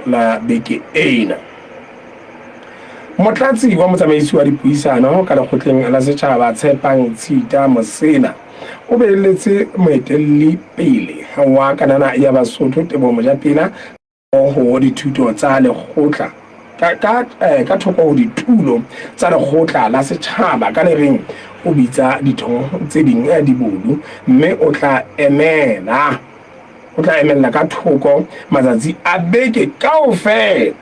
la beke ena. Motlatsi wa motsamaisi wa dipuisano ka lekgotleng la setjhaba Tshepang Tshita Mosena o beelletse moetelli pele wa kanana ya Basotho Teboho Mojapela ho dithuto tsa lekgotla ka thoko ho ditulo tsa lekgotla la setjhaba ka le reng o bitsa ditho tse ding dibodu mme o tla emela o tla emella ka thoko matsatsi a beke kaofela.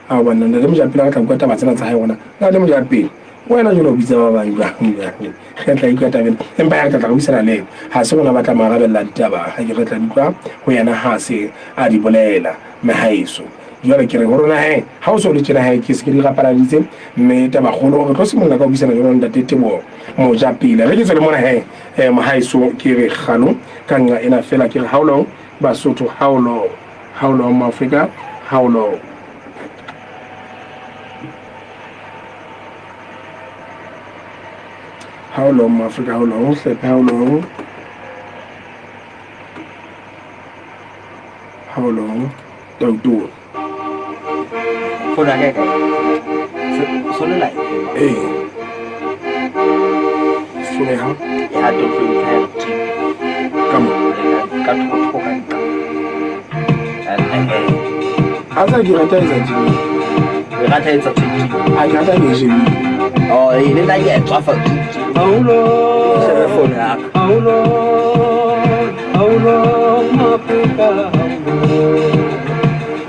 A banna ntate Mojapele re tla utlwa taba tsena tsa hae rona. Ntate Mojapele wena jwale o bitsa ba bang jwang jwang? Re tla utlwa taba ena empa ya re tla tla re buisana le ena. Ha se rona ba tla mo arabella ditaba, ha ke re tla di utlwa ho yena ha se a di bolela mehaeso. Jwale ke re ho rona he ha o so le tjena he ke se ke di rapaladitse mme taba kgolo re tlo simolla ka ho buisana jwalo ntate Teboho Mojapele. Re ke tswele mona he mohaeso ke re kgalo ka nqa ena fela ke re how long Basotho how long how long Maafrika how long. How long Maafrika how long Hlephe how long how long Tautona. Fono ya ka e kae? So le live. Ee. Fono ya hao? Ya to tlo ya tip. Ka mo. Ka thoko thoko ka nqa. A tsa ke rata etsa tjena. Re rata etsa tjena. A ke rata ke shebile. Oh, e le nna ke a tswafa. Haulo. Shebe fono ya ka. Haulo. Haulo Afrika haulo.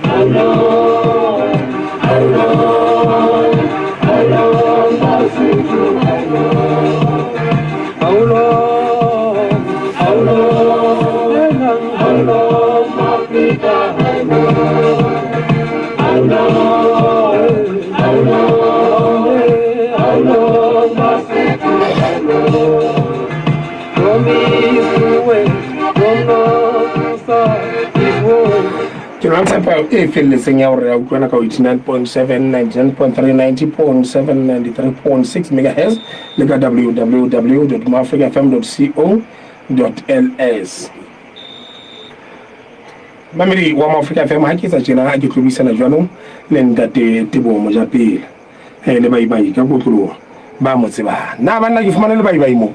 Haulo. Haulo. Haulo Basotho haulo. Haulo. Haulo. Haulo Afrika haulo. Haulo. Haulo. Haulo Basotho haulo. Ke nwa tshepo e felletseng ya hore ya utlwana ka 89.7, 99.3, 90.7, 93.6 megahertz le ka www.moafricafm.co.ls. Mamedi wa Moafrika FM ha ke etsa tjena ha ke tlo buisana jwalo le ntate Teboho Mojapela le baibai ka kotloloho ba mo tsebang. Na banna ke fumane le baibai mo?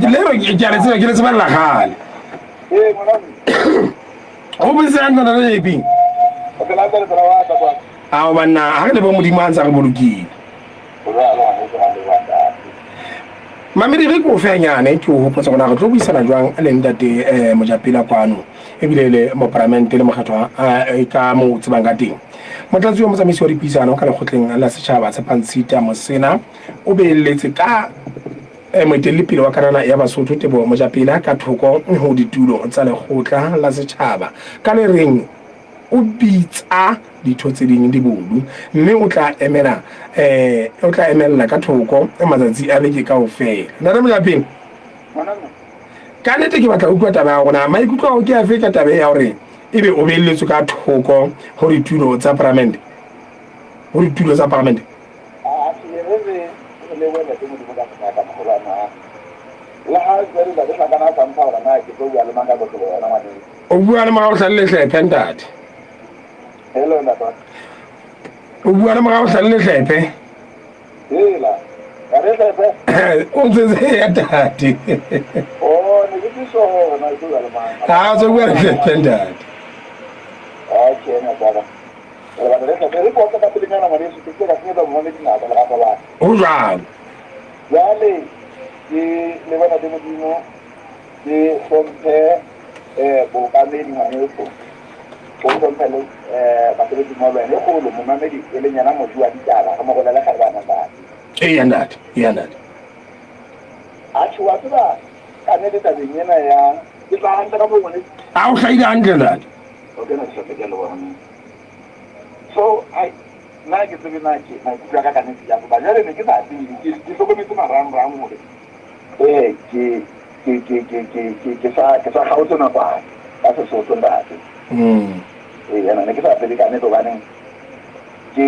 Le re ke a le tseba ke le tsebella kgale. O botse hantle ntate JP. Ao banna ha re lebohe Modimo a ntse a re bolokile. Mamedi re ke o fe nyane ke o hopotsa gona re tlo buisana jwang le ntate Mojapela kwano ebile le moparamente le mokgethwa ka mo tsebang ka teng. Motlatsi wa motsamaisi wa dipuisano ka lekgotleng la setjhaba Tshepang Tshita Mosena o beelletse ka moetelli pele wa kanana ya Basotho Teboho Mojapela ka thoko ho ditulo tsa lekgotla la setjhaba ka le reng o bitsa ditho tse ding dibodu mme o tla emela o tla emella ka thoko matsatsi a beke kaofela. Ntate Mojapele, ka nnete ke batla utlwa taba ya rona maikutlo ao ke afe ka taba ya hore ebe o beelletswe ka thoko ho ditulo tsa paramente ho ditulo tsa paramente. O bua le morao hlale lehlephe ntate. Hello ntate. O bua le morao hlale lehlephe. Hela. Ka re hlephe. O ntse ya tate. Oh, ne ke tso hore na ke bua le mang. Ha o bua le hlephe ntate. Okay, ntate. Re batla re hlephe re kopa ka pelenyana ngwaneso ke se ka senyetsa momamedi nako le gape la. Ho jwalo. Jwale ke le bona le Modimo ke hlomphe bookamedi ngwaneso o hlomphe le basebetsi mmoho le wena e kgolo momamedi e leng yena moji wa ditaba re mo bolele kgarebana ntate. Eya ntate, eya ntate. Atjhe wa tseba ka nnete tabeng ena ya ke tla hantle ka moo ngwaneso. A o hlahile hantle ntate. Okay ntate Hlephe ke a leboha. So ai nna ke tsebe na ke maikutlo a ka ka nnete jang hoba jwale ne ke sa tsebe ke ke hlokometse marangrang hore ke ke ke ke ke ke ke sa ke sa kgaotse nakwana ka Sesotho ntate. Ee ena ne ke sa tsebe ka nnete hobaneng ke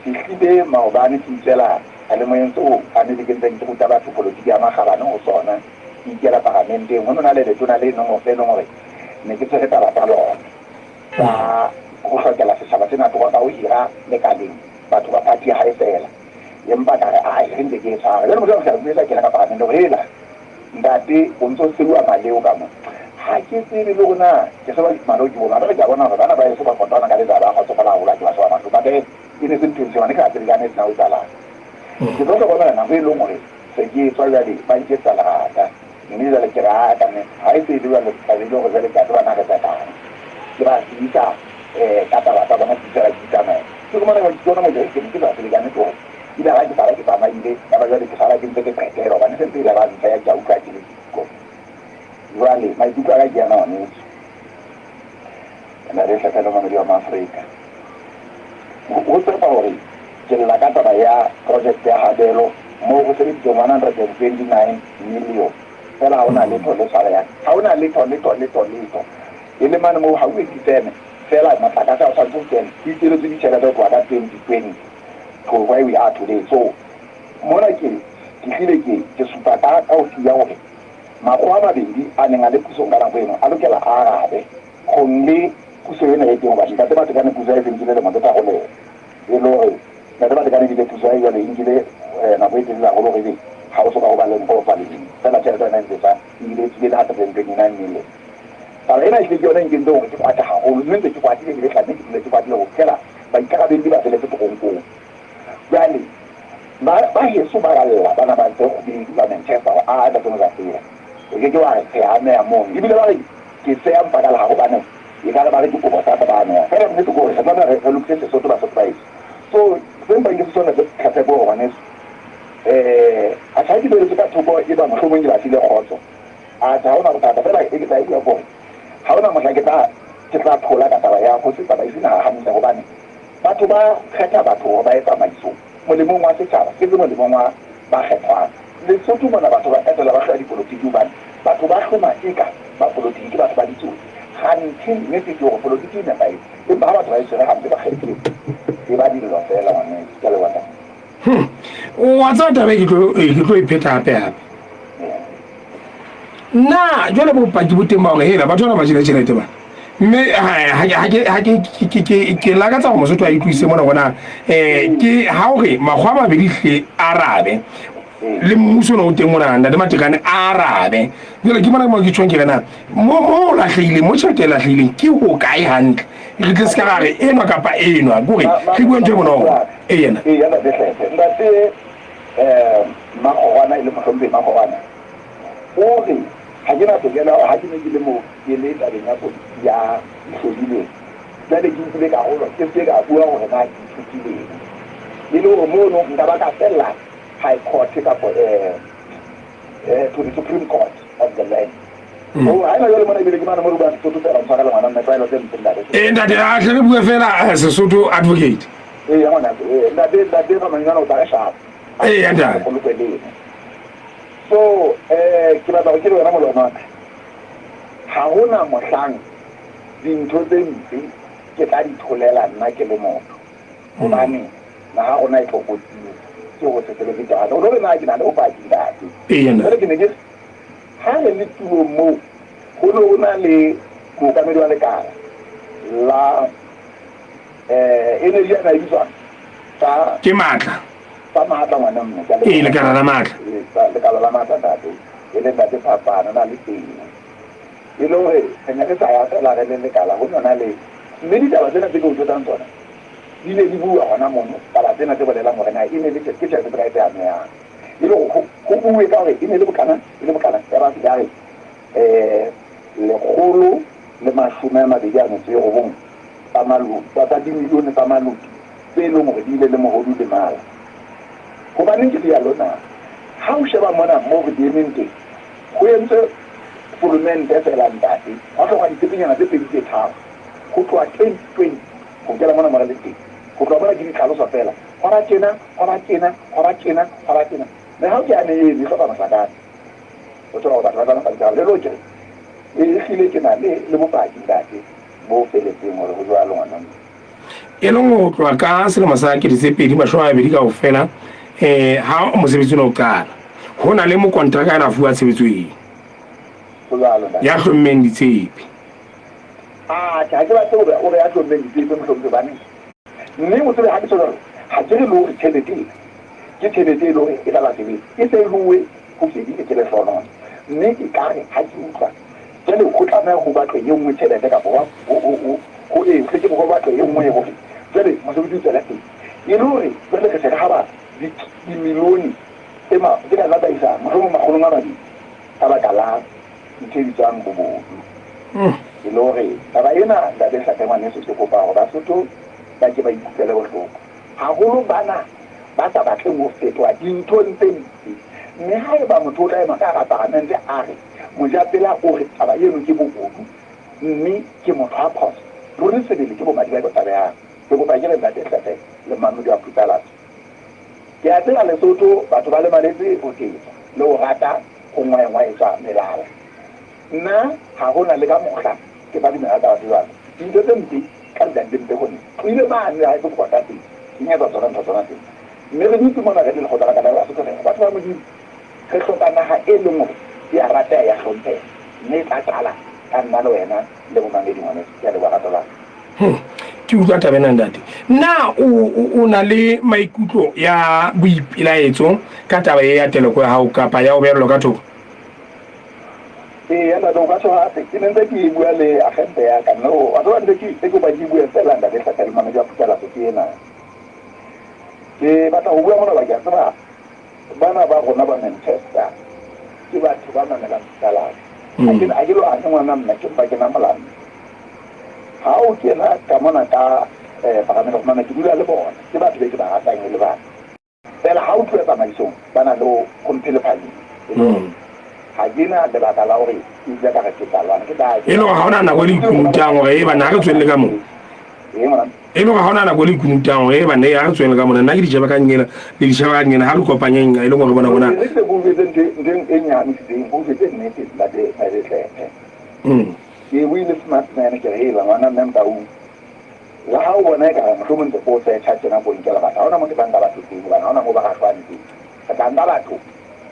fihlile maobane ke itswela Seyalemoyeng seo kannete ke ntseng ke ruta batho polotiki ya makgabane ho sona, ke ikela paramenteng. Ho no na le letona le nong le leng hore ne ke tshwere taba tsa lona tsa ho hlokela setjhaba sena toka ka ho hira lekaleng batho ba party ya hae feela. Empa ka re, Ae, re nke ke e tshware. Jwale motho a fihla a kena ka paramenteng hore, Hela, ntate, o ntso seuwa maleo ka mo. Ha ke tsebe le hore na ke seba maleo ke bo mang. Jwale ke a bona hore bana ba heso ba kotwana ka letsaba, ba kgotsofala haholo ha ke ba sheba mahlong. But hee, e ne se ntho e ntshehang, ne ke sa tsebe ka nnete na ho etsahalang. Ke tlo hlokomela nako e leng hore se ke tswa jwale ba nketsa lerata. Mme jwale ke re, Aa, ka nnete, ha e se e le jwalo, ke tla be e le hore jwale ke a tseba na re tsekang. Ke ba tsebisa ka taba tsa bona, ke fela ke itsamaela. Ke fumana ke bona motho ke ne ke sa tsebe ka nnete hore ile ha ke sala ke tsamaile, ya ba jwale ke sala ke ntse ke qetela hobane se ntse e ile ba ntsheya, ke a utlwa ke le siko. Jwale maikutlo a ka ke ana ngwaneso. Ntate Hlephelo Mamedi wa Maafrika. Ho tshepa hore ke lla ka taba ya project ya Habelo moo ho sebeditsweng 129 million fela ha hona letho le tshwarehang. Ha hona letho, letho, letho, letho. E le mane moo ha o difeme fela motlakase ha o tshwanetse o kene. Ho ikeletswe ditjhelete ho tloha ka 2020 to where we are today. So mona ke ke hlile ke ke supa ka ka ho tiya hore makgowa a mabedi a neng a le pusong ka nako eno a lokela a arabe gong le puso ena e teng hobane Ntate Matekane puso ya e se nkile lemo tse tharo le e le hore Ntate Matekane ebile puso ya jwale e nkile nako e telele haholo hore ebe ha o soka ho ba le nko fa ledimo fela tjhelete yona e ntse tswa ebile e tswile le 129 million. Taba ena ehlile ke yona e nkentseng hore ke kwate haholo mme ntse ke kwatile ebile tla nne ke dule ke kwatile ho fihlela baikarabelli ba feletse teronkong. Jwale ba ba heso ba lla bana ba tse kgubedu ba Manchester hore aa Ntate Mojapela o ke ke wa re re ameha mono ebile ba re ke seya mpa ka lehare hobane ekare ba re ke kobo tsa ka ba ameha fela nnete ke hore re tlameha re lokise Sesotho Basotho ba heso. So se mpang ke se sona se tlhatlhe ke hore ngwaneso atjhe ha ke behetswe ka thoko eba mohlomong ke ba file kgotso. Atjhe ha hona bothata fela e ke tla e bua ke hore ha hona mohla ke tla ke tla thola ka taba ya ho se tsamaise naha hantle hobane batho ba kgetha batho hore ba ye tsamaisong molemong wa setjhaba ke se molemong wa ba kgethwang. Lesotho mona batho ba qetella ba hloya dipolotiki hobane batho ba hloma eka ba polotiki ke batho ba ditsotsi kganthe nnete ke hore polotiki e nepahetse empa ha batho ba e tshwere hampe ba kgethile e ba dillo fela ngwaneso. Ke a leboha ntate. Wa tseba taba e ke tlo ke tlo e pheta hape hape. Na jwale bopaki bo teng ba hore hela batho bana ba jele tjhelete bana. Mme ha ke ha ke ke ke ke lakatsa hore Mosotho a utlwisise mona hore na ke ha hore makgowa a mabedi hle arabe le mmuso ona o teng mona Ntate Matekane a arabe. Jwale ke mona mo ke tjhong ke re na mo mo lahlehileng mo tjhelete e lahlehileng ke hokae hantle re tle se ka ra re enwa kapa enwa ke hore re bue ntho e bonolo. E yena. Eya Ntate Hlephe. Ntate Mmakgorwana e le Mohlomphehi Makgorwana o re ha ke na tokelo ya hore ha ke ne ke le moo ke le tabeng ya komiti ya dihlodilweng jwale ke nkile karolo ke se ke ka bua hore na ke ithutileng e le hore mono nka ba ka fella high court kapa to the supreme court of the land. Oh, ha ena jwale mona ebile ke mane mo re buang Sesotho fela ntshwarele ngwana mme tlwaelo tse mpe ntate. Eh ntate a tle re bue fela Sesotho advocate. Ee ngwana ntate ntate fa manyana o tla re sharp. Ee ntate. So ke batla go ke le wena molwana wa ka. Ha hona mohlang dintho tse mpe ke tla di tholela nna ke le motho. Hobane naha rona e tlokotsing ke ho se sebetse jwalo. O tlo re na ke na le bopaki ntate. Jwale ke ne ke ha re le tulong moo ho ne ho na le mookamedi wa lekala la energy ana e bitswang tsa ke matla tsa matla ngwana mme ee lekala la matla lekala la matla ntate e le ntate Phapano na le teng e le hore re ne re sa ya fela re le lekala ho nona le mme ditaba tsena tse ke o jwetsang tsona di ne di bua hona mono taba tsena tse bolelang hore na e ne le ke tjhelete tse kae tse amehang e le hore ho bue ka hore e ne le bokana e le bokana ya ba fihla re 129 tsa maluti tsa dimilione tsa maluti tse leng hore di ile le mohodu le mala. Hobaneng ke rialo na? Ha o sheba mona moo re di emeng teng, ho entswe folomente feela ntate, hwa hlokwa ditshepenyana tse pedi tse tharo ho tloha 2020 ho kena mona mo re leng teng. Ho tloha mona ke ditlhaloso feela, hwa ba tjena, hwa ba tjena, hwa ba tjena, hwa ba tjena. Mehao ke yane eno e hloka motlakase. O thola hore batho ba tsamaya ka dikarabo. Le ke re, ehlile ke na le le bopaki ntate bo feletseng hore ho jwalo ngwana mme. E leng ho tloha ka selemo sa 2020 kaofela um ha mosebetsi o ne o qala ho na le mokontraka a na fuwa tshebetso eo ya hlommeng ditshepe. Atjhe, ha ke batle hore o re ya hlommeng ditshepe mohlomong hobane mme o tsebe ha ke tjho ha ke re le hore tjhelete ena ke tjhelete e le hore e tla basebetsi e se e ruwe ho fedile ke lehlohonolo mme e ka re ha ke utlwa jwale ho tlameha ho batlwe e nngwe tjhelete kapa ho e tle ke ho batlwe e nngwe hore jwale mosebetsi o tswele pele e le hore jwale re se re haba dimilione tse tse ka nna tsa isa mohlomong makgolong a mabedi ka baka la ntho e bitswang bobodu. E le hore taba ena, Ntate Hlaphe ngwaneso, ke kopa hore Basotho ba ke ba ikutlwele bohloko, haholo bana ba sa batleng ho fetoha dinthong tse mpe. Mme haeba motho o tla ema ka hara paramente a re Mojapela o re taba eno ke bobodu mme ke motho a phoso, ruri sebele ke bomadimabe bo tshabehang. Ke kopa ke re Ntate Hlaphe le Mmamodi wa Phutsalatso, ke a tseba Lesotho batho ba lemaletse ho tetswa le ho rata ho ngwaengwaetswa melala. Nna ha ho na le ka mohla ke ba dumela taba tse jwalo. Dintho tse mpe ka dula di le mpe ho nna. Tlohile mane ha ke kota teng, ke nyatsa tsona ntho tsona tsena. Mme re dutse mona re le lekgotla la Kanana Basotho re re, Batho ba Modimo, re hloka naha e leng hore e a rateha, e a hlompheha, mme e tla qala ka nna le wena le momamedi ngwaneso. Ke a leboha rato la ka. Ke utlwa taba ena ntate. Na o na le maikutlo ya boipelaetso ka taba e ya teleko ya hao kapa ya ho behellwa ka thoko? Eya ntate, o ka tjho hape. Ke ne ntse ke bua le agente ya ka. No, wa tseba ntho e ke kopa ke bue feela ntate Hlapha le mamedi wa Phuthalatso ke ena. Ke batla ho bua mona hoba ke a tseba bana ba rona ba Manchester ke batho ba mamelang Phuthalatso. Ha ke ha ke lwane ngwana mme, ke mpa ke na molamu. Ha o kena ka mona ka Paramele go mama ke dula le bona. Ke batho be ke ba ratang e le batho. Fela ha o tluwa tsamaisong ba na le ho mphelephanyetsa. E le hore ha ke na lebaka la hore ke utlwe ka re ke tla lwana. Ke tla E le hore ha hona nako e le ikunutang hore e banna ha re tswelle ka mona. Ee ngwana. E le hore ha hona nako e le ikunutang hore e banna e ha re tswelle ka mona. Nna ke di sheba ka nqena le di sheba ka nqena ha re kopanyeng e leng hore bona bona. Re tle ke o jwetse ntho ntho e nyahamisitseng, ke o jwetse nnete ntate Ntate Tlepe. Ke buile smart man ke re hela ngwana mme Motaung. Le ha o bona ekare mohlomong ntse ke o search-a tjena ko nkela batho, ha hona moo ke tla nka batho teng hobane ha hona moo ba ratoang teng. Re tla nka batho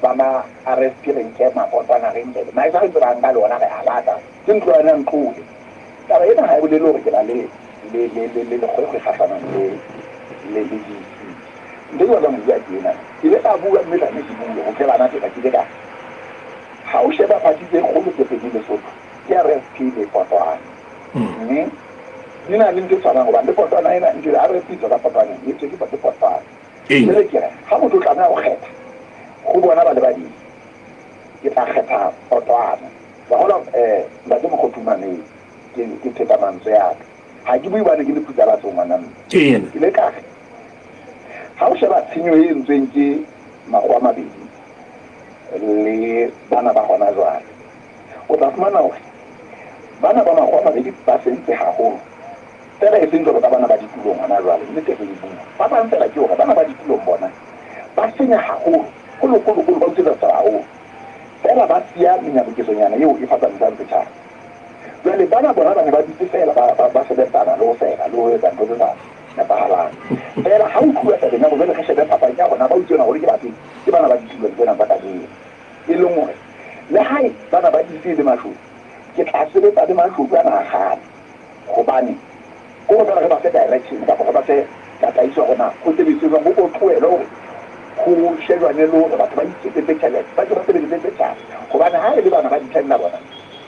ba ma RFP re nke mapotwana re nke maesa re ntse ba nka le ona re a lata. Ke ntlo yona ntlole. Taba ena ha e bolele hore ke na le le le le le lekgwekgwe kgahlanong le le le GC. Ntho e ke batlang ho bua ke ena. Ke ile ka bua mme tla nne ke bue ho tle bana tjena ke ile ka ha o sheba party tse kgolo tse pedi Lesotho ke RFP le Potwana. Mme di na le ntho e tshwanang hobane le potwana ena ntho ha re pitso ka potwaneng e tswe ke ke potwana. Jwale ke re ha motho o tlameha ho kgetha ho bona ba le babedi ke tla kgetha potwana. Wa hola ntate Mokgothu Mamedi ke ke pheta mantswe a ka. Ha ke bue hobane ke le phutsalatso ngwana mme. Ke le ka re ha o sheba tshenyo e entsweng ke makgowa a mabedi le bana ba hona jwale O tla fumana hore bana ba makgowa a mabedi ba sentse haholo, feela e seng jwalo ka bana ba ditulong hona jwale. Nnete re e bua. Fapang feela ke hore bana ba ditulong bona ba senya haholo, kgolo, kgolo, kgolo, ba utswetsa setjhaba haholo. Feela ba siya menyabuketsonyana eo e fapamisang setjhaba. Jwale bana bona ba ne ba dutse feela ba, ba, ba sebetsana le ho seba le ho etsa ntho tse sa nepahalang. Feela ha ho tluwa tabeng ya hore jwale re shebe phapang ya hore na ba utsweng haholo ke bafe, ke bana ba ditulong tsena tsa kajeno. E leng hore le ha bana ba itse e le mashodu, ke tla sebetsa le mashodu ana a kgale hobane ke hore feela re ba fe direction kapa re ba fe tataiso hore na ho sebetsuwe jwang, ho ko tlohelwe hore ho shejwane le hore batho ba iketsetse tjhelete, ba ke ba sebeletse setjhaba hobane ha e le bana ba di-tender bona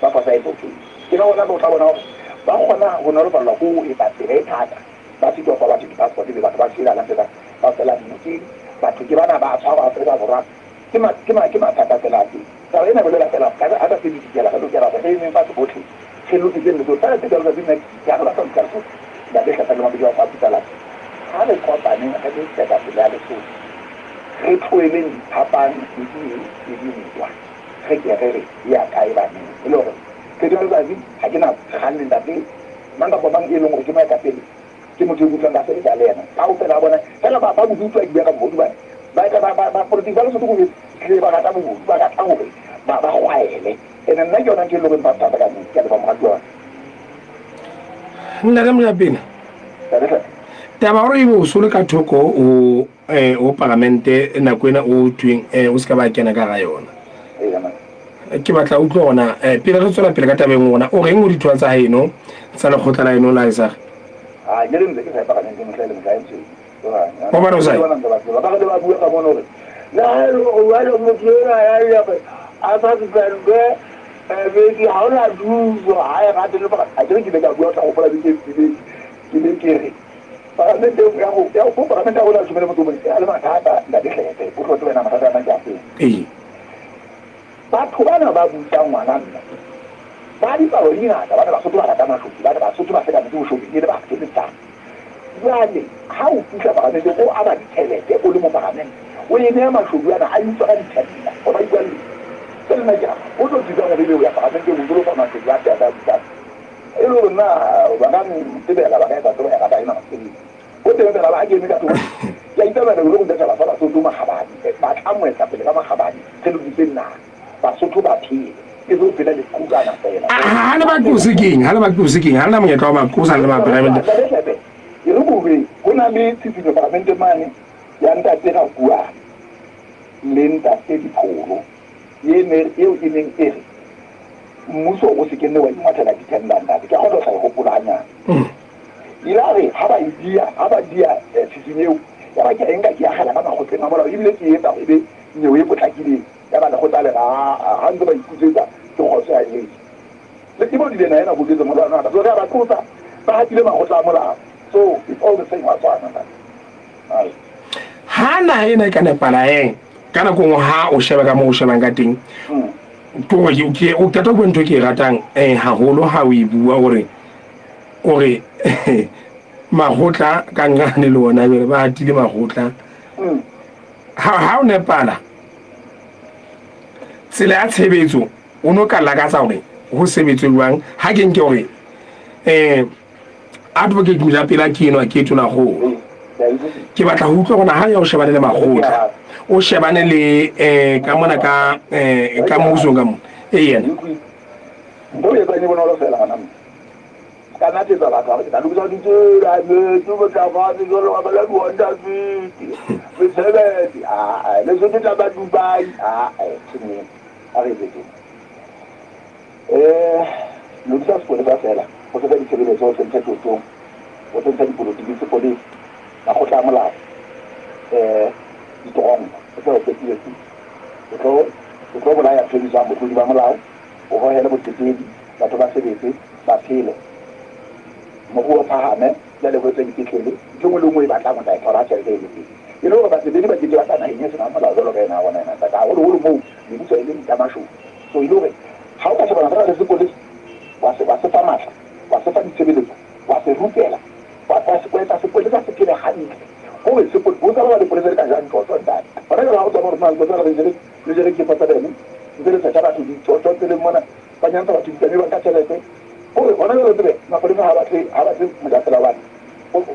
ba fosahetse ho feta. Ke ka hona o tla bona hore ba kgona ho nolofallwa ke ho etsa tsela e thata, ba sitwa ho fa batho di-passport ebe batho ba shwele ba ntse ba fela dinokeng. Batho ke bana ba tshwarwa Afrika Borwa Ke ma, ke ma, ke mathata fela a teng. Taba ena e bolela fela hore ka, ha ka sebedisa re lokela hore re emeng fatshe bohle, re lokiseng Lesotho. Feela tse jwalo tsatsi nna ke ha re batla ho lokisa Lesotho, Ntate Hlapha le Mabedi wa Phutsalatso, ha re kopaneng re be ketapele ya Lesotho, re tloheleng diphapang le di, le dintwa, re ke re re e ya kae baneng. E le hore qeto ya letsatsi ha ke na kganne ntate mang kapa mang e leng hore ke moetapele, Ke motho e ke utlwang ka sebetsa le yena kaofela ha bona fela ba ba bodutu a ke bua ka bohodu bana ba etsa ba ba ba politiki ba Lesotho ko tle ba rata bohodu ba rata hore ba ba kgwaele ene nna ke yona ntho e leng ba thata ka nnete. Ke a leboha moratuwa wa Nna ka Mojapele. Taba hore ebe o sole ka thoko o eh o paramente nako ena o tweng eh o ska ba kena ka ga yona. Ke batla utlwa gona eh pele re tswela pele ka tabeng gona o reng o dithoa tsa heno tsa lekgotla la eno la e sa. Ah, ke re ntse ke sa paramente mohla le mohla ntse. Gobane o sa ba ba ba bua ka mono hore le ha e le hore jwale motho enwa ya ya a sa suspendwe beke ha ona thuso ha e rate le a ke re ke ile ka bua o tla gopola beke e fetileng ke ne ke re palamente ya go ya go palamente ya rona tshumele motho mongwe e na le mathata ntate Hlepe o tlo tsebena mathata a mang ke a feng ee batho bana ba busang ngwana nna ba dipalo di ngata bana Basotho ba rata mashodu bana Basotho ba sekametse boshodung e le batho le tsa jwale ha o fihla paramenteng o aba ditjhelete o le mo paramente o e neya mashodu ana a utswa ka ditender o ba ikwalletse se le nna ke o tlo tsitsang hore ebe o ya paramenteng o ntso lo fa mashodu a teng a busang e le hore na ba ka ntebela ba ka etsa tsebo ya rata ena mosebetsi o teng fela ba ke eme ka thoko ke a itsamaela ke lo ruta setjhaba sa Basotho makgabane ba tla moetapele ka makgabane re lokiseng naha Basotho ba phele e se ho phela leqhukana fela. Ha le ba qose keng? Ha le ba qose keng? Ha le na monyetla wa ba qosa le ba paramente. Ntate e re bue ho na le tshisinyo paramente mane ya ntate Rakuane le ntate Dipholo ye ne eo e neng e re mmuso o se ke nne wa ingwathela di-tender ntate ke a kgona ho tla e hopola hanyane. Ile a re ha ba e dia ha ba dia tshisinyo eo ya ba ke a e nka ke akgela ka makgotleng a molao ebile ke e etsa hore e be nyewe e potlakileng. Ya ba lekgotla le re, Aa, ha ntse ba ikutswetsa, ke kgotso ya Jesu. Le ke bodile na ena kutswetse molwana wa ka. So re a ba qosa, ba hatile makgotla a molao. So it's all the same, wa tshwana ntate. Ai. Ha naha ena e ka nepala eng ka nako nngwe ha o sheba ka moo o shebang ka teng ke gore ke o qeta go ntho ke e ratang haholo ha o e bua gore o re makgotla ka nqane le ona jwale ba hatile makgotla ha o nepala tsela ya tshebetso o no ka lakatsa hore ho sebetswe jwang ha ke nke hore advocate Mojapela ke enwa ke tonakgolo ke batla ho utlwa gona ha ya o shebane le makgotla o shebane le ka mona ka ka mmusong ka mona e yena ntho e etsang e bonolo fela ngwana Ka natsetsa batho hore ke tla lokisa ditsela, metsi, motlakase, jwalo ka bala di-Honda Fit, mesebetsi. Aa, Lesotho tla ba Dubai. Aa, tshimeng. A re etse tjena. Lokisa sepolesa feela, o se fe ditshebeletso, o se ntshe tjotjong, o se ntshe dipolotiki, sepolesa, makgotla a molao, ditoronko, o tla o qetile tu. O tlo, o tlo bolaya ntho e bitswang botlodi ba molao, o hohele botsetedi, batho ba sebetse, ba phele, moruo o phahame, jwale ho etswe dipetlele, ntho e nngwe le nngwe e batlang o tla e thola ha tjhelete e le teng. E le hore batsetedi ba ke ke ba tla naheng e se nang molao jwalo ka ena ya rona ena, ntate, haholoholo moo mebuso e leng ya mashodu. So e le hore ha o ka shebana feela le sepolesa, wa se, wa se fa matla, wa se fa ditshebeletso, wa se rupela, wa, wa, wa etsa sepolesa se phele hantle, hore sepo, ho sa ba lepolesa le ka jang tjotjo, ntate. Hona jwale ha o tswa mo re fumana lepolesa le re le jere kefa tsa bene, ntse le search-a batho ditjotjo tseleng mona, ba nyantsha batho ditame ba nka tjhelete. Hore hona jwale o tsebe mapolesa ha batle ha batle mojapela hobane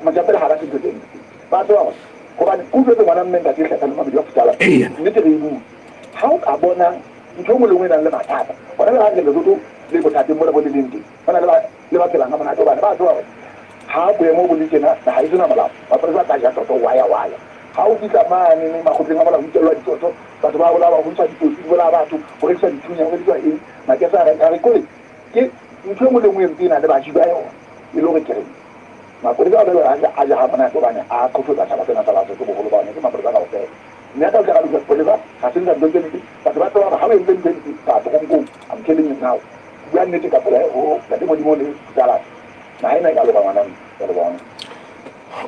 mojapela ha batle ntho tse mpe. Ba tseba hore hobane ke utlwetse ngwana mme ntate Hlatha le Mamedi wa Futala. Nnete re e bue. Ha o ka bona ntho e nngwe le nngwe e nang le mathata. Hona jwale ha re Lesotho le bothateng bona bo le leng teng. Hona le ba le ba phelang ha monate hobane ba tseba hore ha boemo bo le tjena naha e sena molao. Mapolesa a tla ja toto waya waya. Ha o fihla mane makgotleng a molao ho itellwa ditsoto, batho ba bolawa, ho ntshwa ditsotsi di bolaya batho, ho rekiswa dithunya, ho rekiswa eng. Makese a re, a re kore ke ntho e nngwe le nngwe e mpe e na le baji ba yona. E le hore ke reng mapolesa a jwale a ja a ja ha monate hobane a qhofetsa tjhaba sena sa Basotho boholo ba ona, e seng mapolesa kaofela. Mme a ka utlwa ka lokisa sepolesa ga se ntsha ntho tse mpe. Batho ba tseba hore ha o entse ntho e mpe, ba toronkong. I'm telling you now. Ke bua nnete ka pela ho Ntate Modimo le Phutalase. Naha ena e ka loka ngwana mme. Ke a leboha ngwana.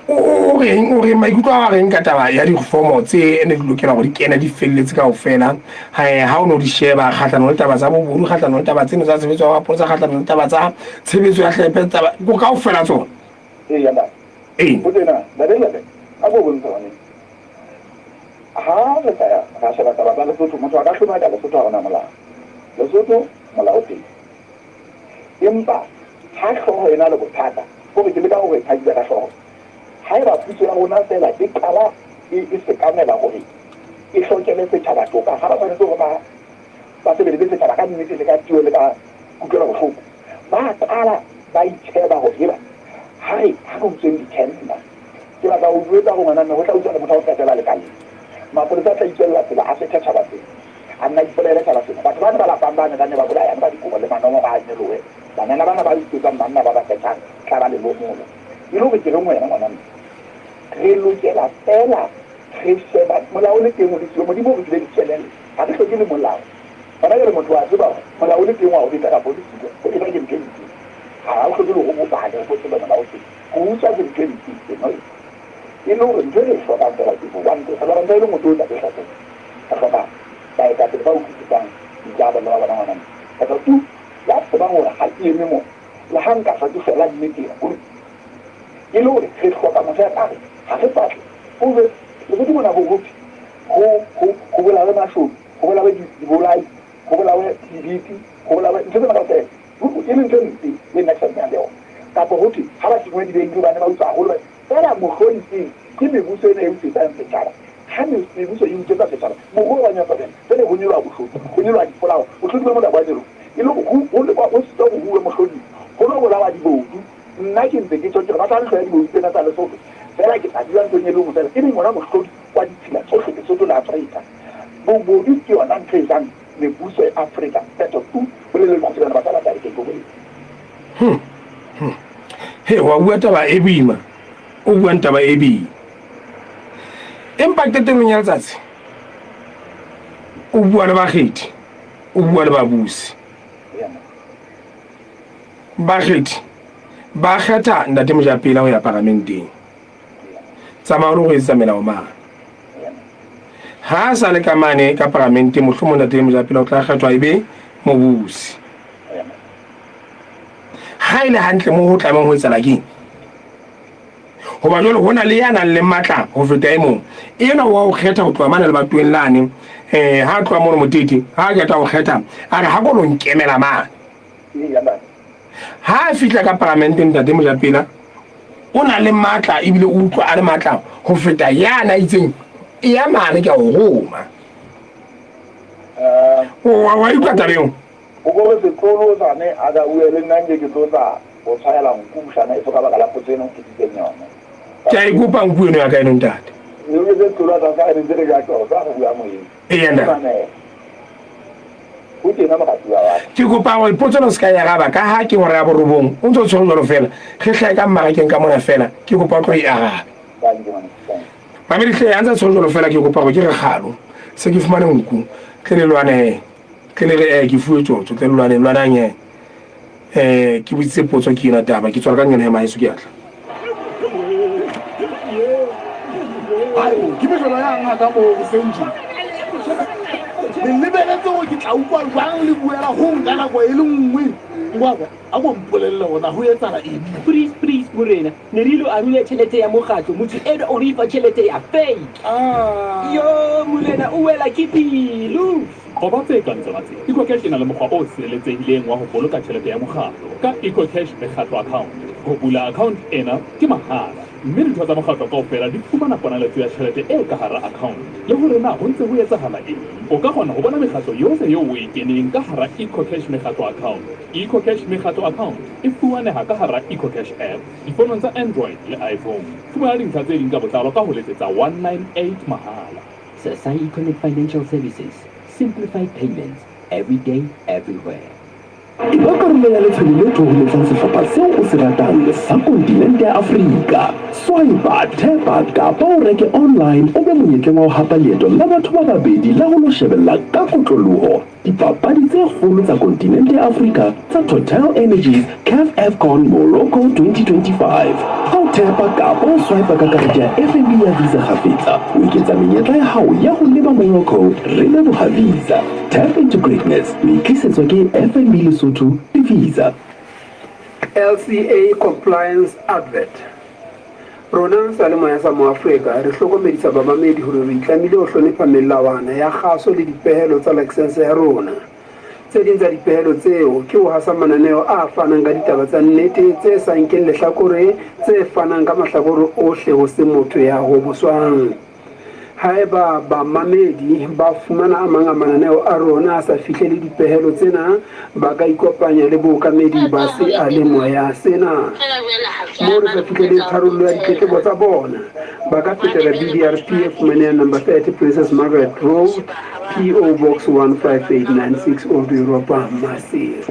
O reng o reng maikutlo a reng ka taba ya difomo tse ne di lokela hore di kene di felletse kaofela ha o no di sheba kgahlanong le taba tsa bobodu kgahlanong le taba tseno tsa tshebetso ya mapolesa kgahlanong le taba tsa tshebetso ya hlepe taba ko kaofela tsona. Ee ya ntate. Ee. O tena ntate Hlepe a ko bontshe ngwaneng ha re ka ya ra sheba taba tsa Lesotho motho a ka hlomaka Lesotho ha hona molao. Lesotho molao teng. Empa ha hlooho e na le bothata, kore ke leka ho re phakisa ka hlooho, haeba puso ya rona feela e qala e, e sekamela hore e hlokele setjhaba toka, ha ba tshwanetse hore ba, ba sebeletse setjhaba ka nnete le ka tiyo le ka kutlwelo bohloko, ba qala ba itjheba hore heba, ha re, ha re utsweng di-tender. Ke batla ho jwetsa hore ngwana mme ho tla utswa le motho wa ho qetela lekaleng. Mapolesa a tla itswella tsela a sethe tjhaba sena. A nna a ipolaele tjhaba sena. Batho bane ba lapang bane ba ne ba bolayane ba dikobo le manomo ba a nyolohe. Banana bana ba utswetsang banna ba ba sethang tla ba le lomola. E le hore ke reng ho wena ngwana mme? Re lokela feela re sheba molao o le teng o le siyo. Modimo o re file dikelello. Ha re hloke le molao. Hona jwale motho wa tseba hore molao o le teng wa ho beta kapa o le siyo. Ho beta ke ntho e mpe. Ha o hloke le hore o bale o bo tsebe molao o teng. Ho utswa ke ntho e mpe eno e le hore ntho e re e hlokang feela ke ho one re hloka ntho e le nngwe tse tla hlokang. Re hloka baetapele ba utlwisisang boikarabello ba bona ngwana mme. Re hloka two ya tsebang hore ha ke eme mo le ha nka shwa ke shwela nnete ena. Ho lokile. E le hore re hloka motho ya tla re ha re batle ho be Lesotho mona ho hothwe ho ho ho bolawe mashodu, ho bolawe dibolai, ho bolawe dibetsi, ho bolawe ntho tsena kaofela. E le ntho e mpe e nna ke sa dumellang le yona. Kapa ho thwe ha ba tingwe dibenki hobane ba utswa haholo. Feela mohlodi keng? Ke mebuso ena e utswetsang setjhaba. Ha mebuso e utswetsa setjhaba, moruo wa nyotobela. Jwale ho nyoloha boshodu, ho nyoloha dipolao, bohlodi ba mona bo a nyoloha. E le hore ho lekwa ho sitwa ho ruwe mohloding, ho lo bolawa dibodu. Nna ke ntse ke tjho ke re ba tla ntlhoya dibodu tsena tsa Lesotho. Feela ke tla dula nthong e le nngwe feela, e leng yona mohlodi wa ditshila tsohle Lesotho le Afrika. Bobodu ke yona ntho e jang mebuso ya Afrika. Phetho tu! Bolele le kgutshwanyane batho ba batla ke boletse. Hmm. He, wa bua taba e boima. O buang taba e boima. Empa qetellong ya letsatsi o bua le bakgethi, o bua le babusi. Bakgethi ba kgetha Ntate Mojapela ho ya paramenteng. Tsamaya o lo go etsetsa melao mane. Ha a sa le ka mane ka paramenteng, mohlomong Ntate Mojapela o tla kgethwa e be mobusi. Ha e le hantle mo ho tlamehang ho etsahala keng? Hoba jwale ho na le ya nang le matla ho feta e mong. Enwa wa o kgetha ho tloha mane lebatoweng lane, ha a tloha mono Motete, ha a qeta ho kgetha, a re ha ko lo nkemela mane. Ha a fihla ka paramenteng Ntate Mojapela, o na le matla ebile o utlwa a le matla ho feta ya na itseng e ya mane ke a o roma. Wa wa utlwa taba eo? O ko re setlolo sane a ka bue le nna nke ke tlo tla o tshwaela nku moshana eso ka baka la potso eno nkitsitseng yone. Ke a e kopa nku eno ya ka eno ntate. Le o setlolo a sa re ntse re ja tlo tla go bua moyeng. Eya ntate. O tena moratuwa wa ka. Ke kopa gore potso eno se ka e araba ka ha ke hora ya borobong o ntse o tshwere jwalo fela re hlahe ka mmarakeng ka mona fela ke kopa o tlo e arabe. Mamedi hle a ntse a tshwere jwalo fela ke kopa gore ke re kgalo se ke fumane nku tle le lwane he tle le re ke fuwe tjotjo tle le lwane lwanang he ke botsitse potso ke ena taba ke tswala ka ngene he maheso ke atla. Ke mehlolo ya ngaka moo hoseng tjena. Le lebeletse hore ke tla utlwa jwang le buela ho nka nako e le nngwe. Ngwako, a ko mpolelle hore na ho etsahala eng. Please, please, morena, ne re ilo arole tjhelete ya mokgatlo, motho enwa o re fa tjhelete ya fake. Yo, morena, o wela ke pelo. Qoba tse kang tsona tse. EcoCash e na le mokgwa o sireletsehileng wa ho boloka tjhelete ya mokgatlo ka EcoCash Mekgatlo Account. Ho bula account ena ke mahala mme ditho tsa mokgatlo kaofela di fumana ponaletso ya tjhelete e ka hara account le hore na ho ntse ho etsahala eng. O ka kgona ho bona mekgatlo yohle eo o e keneng ka hara EcoCash Mekgatlo Account. EcoCash Mekgatlo Account e fumaneha ka hara EcoCash app difonong tsa Android le iPhone. Fumana dintlha tse ding ka botlalo ka ho letsetsa 198 mahala. Sasai Econet Financial Services, simplified payments, every day, everywhere. E ba karolo ya letshwele le thoholetsang sehlopha seo o se ratang sa kontinente ya Afrika. Swipa, thepa kapa o reke online o be monyetleng wa ho hapa leeto la batho ba babedi la ho lo shebella ka kotloloho Dipapadi tse kgolo tsa kontinente ya Afrika tsa Total Energies CAF AFCON Morocco 2025. Ha o thepa kapa o swipa ka karete ya FNB ya Visa kgafetsa, o eketsa menyetla ya hao ya ho leba Morocco. Re leboha Visa. Tap into greatness. O e tlisetswa ke FNB Lesotho le Visa. LCA Compliance Advert. Rona seyalemoya sa Moafrika re hlokomedisa bamamedi hore re itlamile ho hlonepha melawana ya kgaso le dipehelo tsa lakesense ya rona. Tse ding tsa dipehelo tseo ke ho hasa mananeo a fanang ka ditaba tsa nnete tse sa nkeng lehlakore tse fanang ka mahlakore ohle ho se motho ya hoboswang. Haeba bamamedi ba fumana a mang a mananeo a rona a sa fihlele dipehelo tsena, ba ka ikopanya le bookamedi ba seyalemoya sena. Moo re sa fihleleng tharollo ya ditletlebo tsa bona, ba ka fetela BDRP e fumanehang number 30 Princess Margaret Road, PO Box 15896 Old Europa, Maseru.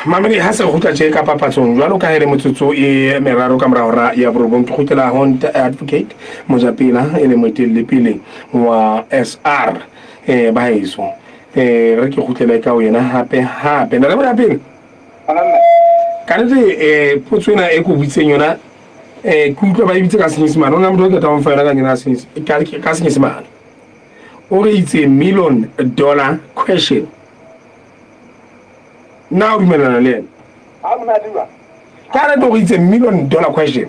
Mamedi ha se kgutla tje ka papatsong jwalo ka hele motsotso e meraro ka mora hora ya borobong ke kgutlela ho advocate Mojapela e le moetelli pele wa SR eh baheso eh re ke kgutlele ka ho yena hape hape na le Mojapela ka nnete eh potso ena e ko buitseng yona eh ke utlwa ba e bitse ka senyesemane o na motho o qetang ho fa yona ka nyena ka senyesemane o re itse million dollar question na o dumelana le ena Ha monate jwang? Ka re tlo itse million dollar question.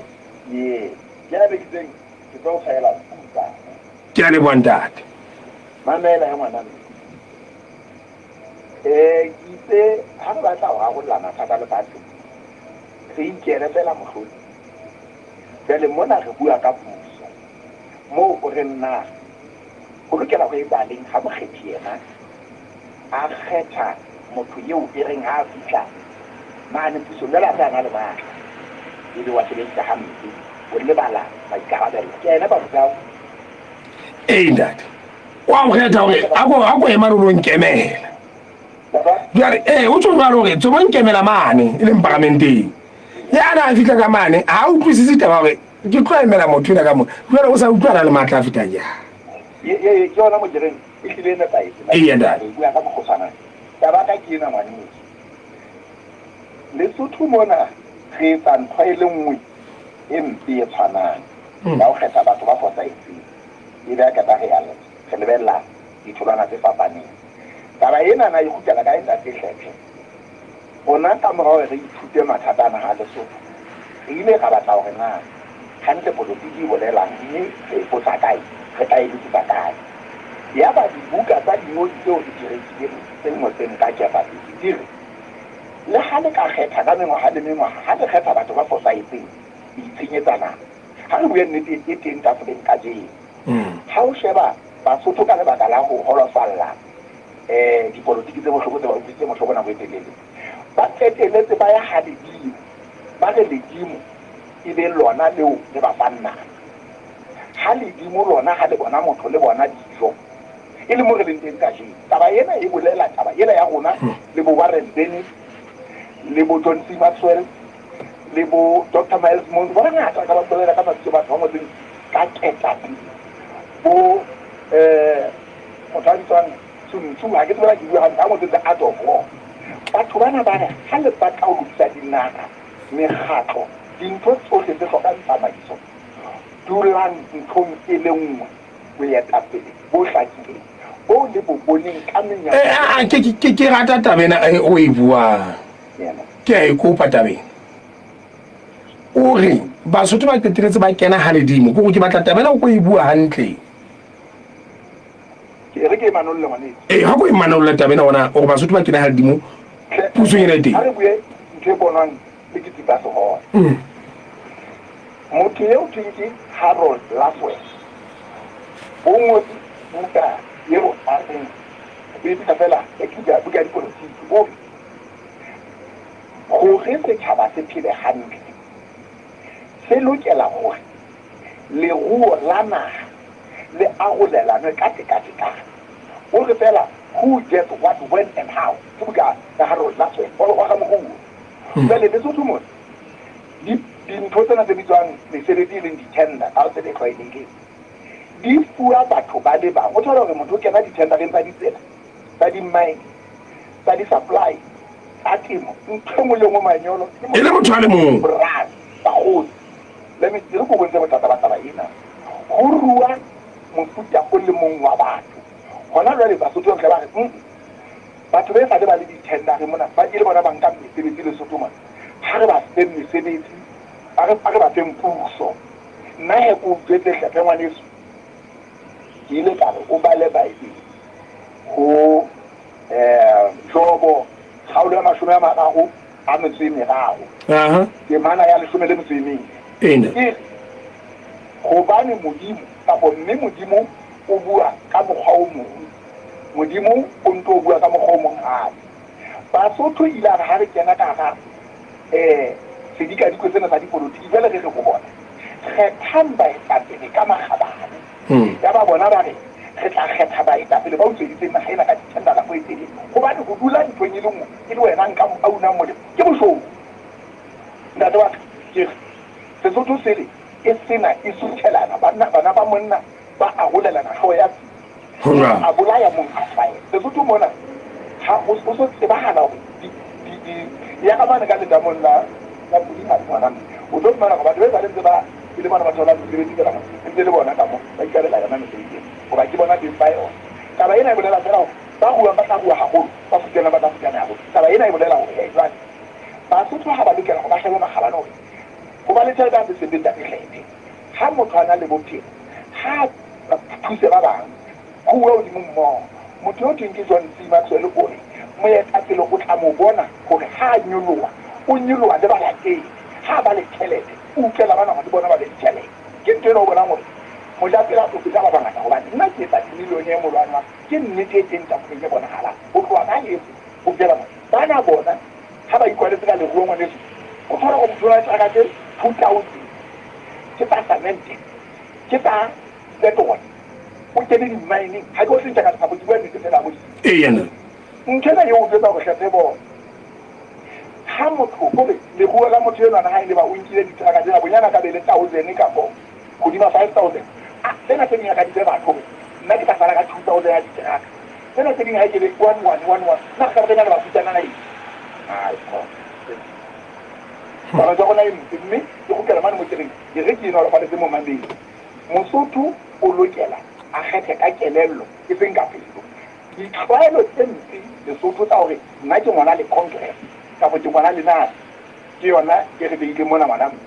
Ee, ke a bekitseng ke tlo tshwaela puta. Ke a leboha ntate. Mamela he ngwana mme. Eh, ke itse ha re batla ho rarolla mathata lefatsheng, re ikele fela mohlodi. Jwale mona re bua ka puso. Moo o reng na ho lokela ho etsahaleng ha mokgethi yena a kgetha motho eo e reng ha a fihla mane pusong jwale a se a na le matla, ebe wa sebedisa hampe, o lebala maikarabelo. Ke ena Babusao. Ee ntate, wa o kgetha hore a ko ema ruri o nkemela. Jwale ee o tjho jwalo hore tsobo nkemela mane e leng paramenteng. Ya na a fihla ka mane ha a utlwisise taba hore ke tlo emela motho ena ka mo. Jwale o sa utlwana le matla a fetang jang. Ye ke yona mo ke reng e hlile e nepahetse. Eya ntate. Re bua ka mokgwa o tshwanang. Taba ka ke ena ngwaneso. Lesotho mona re etsa ntho e le nngwe e mpe e tshwanang ya ho kgetha batho ba fosahetseng. Ebe ha qeta re ya re lebella ditholwana tse fapaneng. Taba enana e kgutlela kae ntate Hlephe? Rona ka mora hore re ithute mathata a naha ya Lesotho, re ile ra batla hore na hantle polotiki e bolelang mme re e potsa kae, re tla e lokisa kae. Yaba dibuka tsa dingodi tseo re di rekileng tse ngotsweng ka ketapele di re, Le ha le ka kgetha ka mengwaha le mengwaha, ha le kgetha batho ba fosahetseng, le itshenyetsa nako. Ha re bue nnete e teng tafoleng kajeno. Ha o sheba Basotho ka lebaka la ho holofalla dipolotiki tse bohloko tse ba utlwisitseng bohloko nako e telele, ba qeteletse ba ya ha ledimo, ba re ledimo e be lona leo le ba fang nama. Ha ledimo lona ha le bona motho le bona dijo, e le mo re leng teng kajeno. Taba ena e bolela taba ena ya rona le bo Warren Bennis le bo John C. Maxwell le bo Doctor Myles Munroe, ba bangata re ka ba bolela ka mabitso batho ba ngotseng ka ketapele, bo motho a bitswang Sun Tzu, ha ke tsebe na ke bua hantle, a ngotseng The Art of War. Batho bana ba re ha le batla ho lokisa dinaha, mekgatlo, dintho tsohle tse hlokang tsamaiso, dulang nthong e le nngwe, boetapele bo hlakileng boo le bo boneng ka menyako. Eh, ah, ke, ke, ke rata taba ena e o e buang. Ke a e kopa tabeng. O re Basotho ba qeteletse ba kena ha ledimo. Ke gore ke batla taba ena o ko e bua hantle. Ke re ke e manolle ngwaneso. Ee, ha ko e manolle taba ena ona gore Basotho ba kena ha ledimo pusong ena e teng. Ha re bue ntho e bonwang le ke tsipa sehole. Motho eo thweng ke Harold Laswell o ngotse buka eo a reng o e bitsa fela ke buka ya dipolotiki. O re hore setjhaba se phele hantle se lokela hore leruo la naha le arolelanwe ka tekatekano. O re fela Who Gets What, When and How ke buka ya Harold Laswell wa ramoruo. Jwale Lesotho mona dintho tsena tse bitswang mesebetsi e leng di-tender ka tsela e tlwaelehileng di fuwa batho ba le bang. O thola hore motho o kena di-tendereng tsa ditsela, tsa di-mine, tsa di-supply, tsa temo, ntho e nngwe le e nngwe manyolo. E le motho a le mong. Borase, bakgotsi. Let me, e re ko bontshe bothata ba taba ena. Ho rua mofuta o le mong wa batho. Hona jwale Basotho ba fihla ba re, mm batho be sale ba le di-tendereng mona, ba e le bona ba nkang mesebetsi Lesotho mona. Ha re ba feng mesebetsi, a re, a re ba feng puso. Nna he ke o jwetse hlephe ngwaneso, ke ile ka re o bale Bible ho Jobo kgaolo ya 33, temana ya 14. E re, Hobane Modimo, kapa mme Modimo o bua ka mokgwa o mong. Modimo o nto bua ka mokgwa o mong hape. Basotho ile a re ha re kena ka hara um sedikadikwe sena sa dipolotiki, jwale re re ho bona, kgethang baetapele ka makgabane. Yaba bona ba re, re tla kgetha baetapele ba utsweditseng naha ena ka ditender nako e telele. Hobane ho dula nthong e le nngwe e le wena nka a unang molemo ke boshodu. Ntate wa ka, ke re Sesotho sele e sena e suthelana, banna bana ba monna ba arolelana hlooho ya Ho jwalo. A bolaya mong a hlaela. Lesotho mona ha ho ho so tsebahala hore di di di ya ka mane ka letamong la la Pudihadi ngwana mme o tlo fumana hore batho ba esale ntse ba e le bona ba tholang mesebetsi fela mona e ntse le bona ka mo ba ikabela yona mesebetsi ena hoba ke bona beng ba yona. Taba ena e bolela fela hore ba ruang ba tla rua haholo, ba futsanang ba tla futsana haholo. Taba ena e bolela hore he jwale Basotho ha ba lokela hore ba shebe makgabane hore ho ba le tjhelete ha se sebe ntate Kgethe. Ha motho a na le bophelo ha a thuse ba bang ho uwa hodimo mmoho. Motho eo thweng ke John C. Maxwell o re, Moetapele o tla mo bona hore ha a nyoloha, o nyoloha le balatedi. Ha a ba le tjhelete, o utlwela bana hore le bona ba be le tjhelete. Ke ntho ena o bonang hore mojapela o feta ba bangata hobane nna ke etsa dimilione e molwane wa ka. Ke nnete e teng tafoleng e bonahalang ho tloha ka heso ho fihlela mona. Bana bona ha ba ikwaletse ka leruo ngwaneso, o thola hore motho o na le teraka tse 2000 ke tsa samente, ke tsa petrol, o kene di-mining. Ha ke o ntša ka lesapo, ke bua nnete fela Modimo. Eya nna. Ntho ena eo o jwetsa hore hle tsebo ha motho kore leruo la motho enwana ha e le ba o nkile diteraka tsena bonyane a ka be le thousand kapo hodima 5000 a tsena tse ding a ka di fe batho hore nna ke tla sala ka 2000 ya diteraka tsena tse ding ha e ke be one one one one nna re ka re na le bafutsana na eng hai taba tsa rona e mpe mme ke kgutlela mane mo ke reng e re ke e nolofaletse momamedi. Mosotho o lokela a kgethe ka kelello e seng ka pelo. Ditlwaelo tse mpe Lesotho tsa hore nna ke ngwana le Congress kapa ke ngwana lenane ke yona e re behileng mona ngwana mme.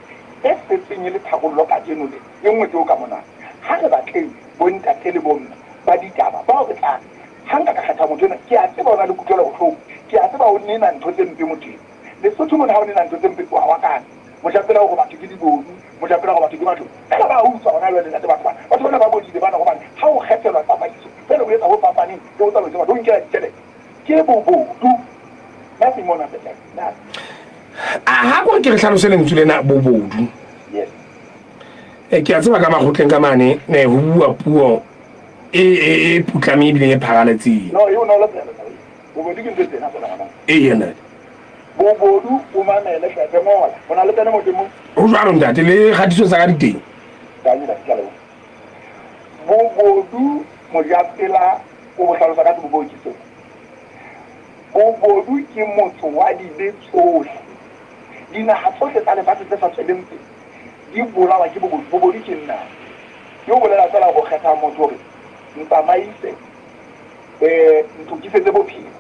E setseng e le tharollo kajeno lena e nngwe ke o ka mona. Ha re batleng bontate le bomme ba ditaba bao re tla re ha nka ka kgetha motho enwa ke a tseba o na le kutlwelo bohloko, ke a tseba o nena ntho tse mpe motho enwa. Lesotho mona ha o nena ntho tse mpe wa wakana. Mojapela o re batho ke dibodu, mojapela o re batho ke batho fela ba utswa hona jwale ntate batho bana. Batho bana ba bodile bana hobane ha o kgethelwa tsamaiso jwale o etsa ho fapaneng le ho tsamaiso batho o nkela ditjhelete. Ke bobodu. Nothing more nothing less. Nothing. A ha ko ke re hlalose lentswe lena bobodu. Yes. E, ke a tseba ka makgotleng ka mane ne ho bua puo e e e putlame ebile e pharaletseng. No, e bonolo fela. Bobodu ke ntho e tsena fela ngwana. Eya ntate. Bobodu o mamele hle hle ngola. O na le pene mo teng mo? Ho jwalo ntate, le kgatiso tsa ka di teng. Tanye ntate, ke a leboha. Bobodu mojapela o bo hlalosa ka sebopeho ke sena. Bobodu ke motso wa dibe tsohle. Dinaha tsohle tsa lefatshe tse sa tsweleng pele di bolawa ke bobodu. Bobodu ke nna. Ke ho bolela feela ho kgetha motho hore ntsamaise, ntokisetse bophelo.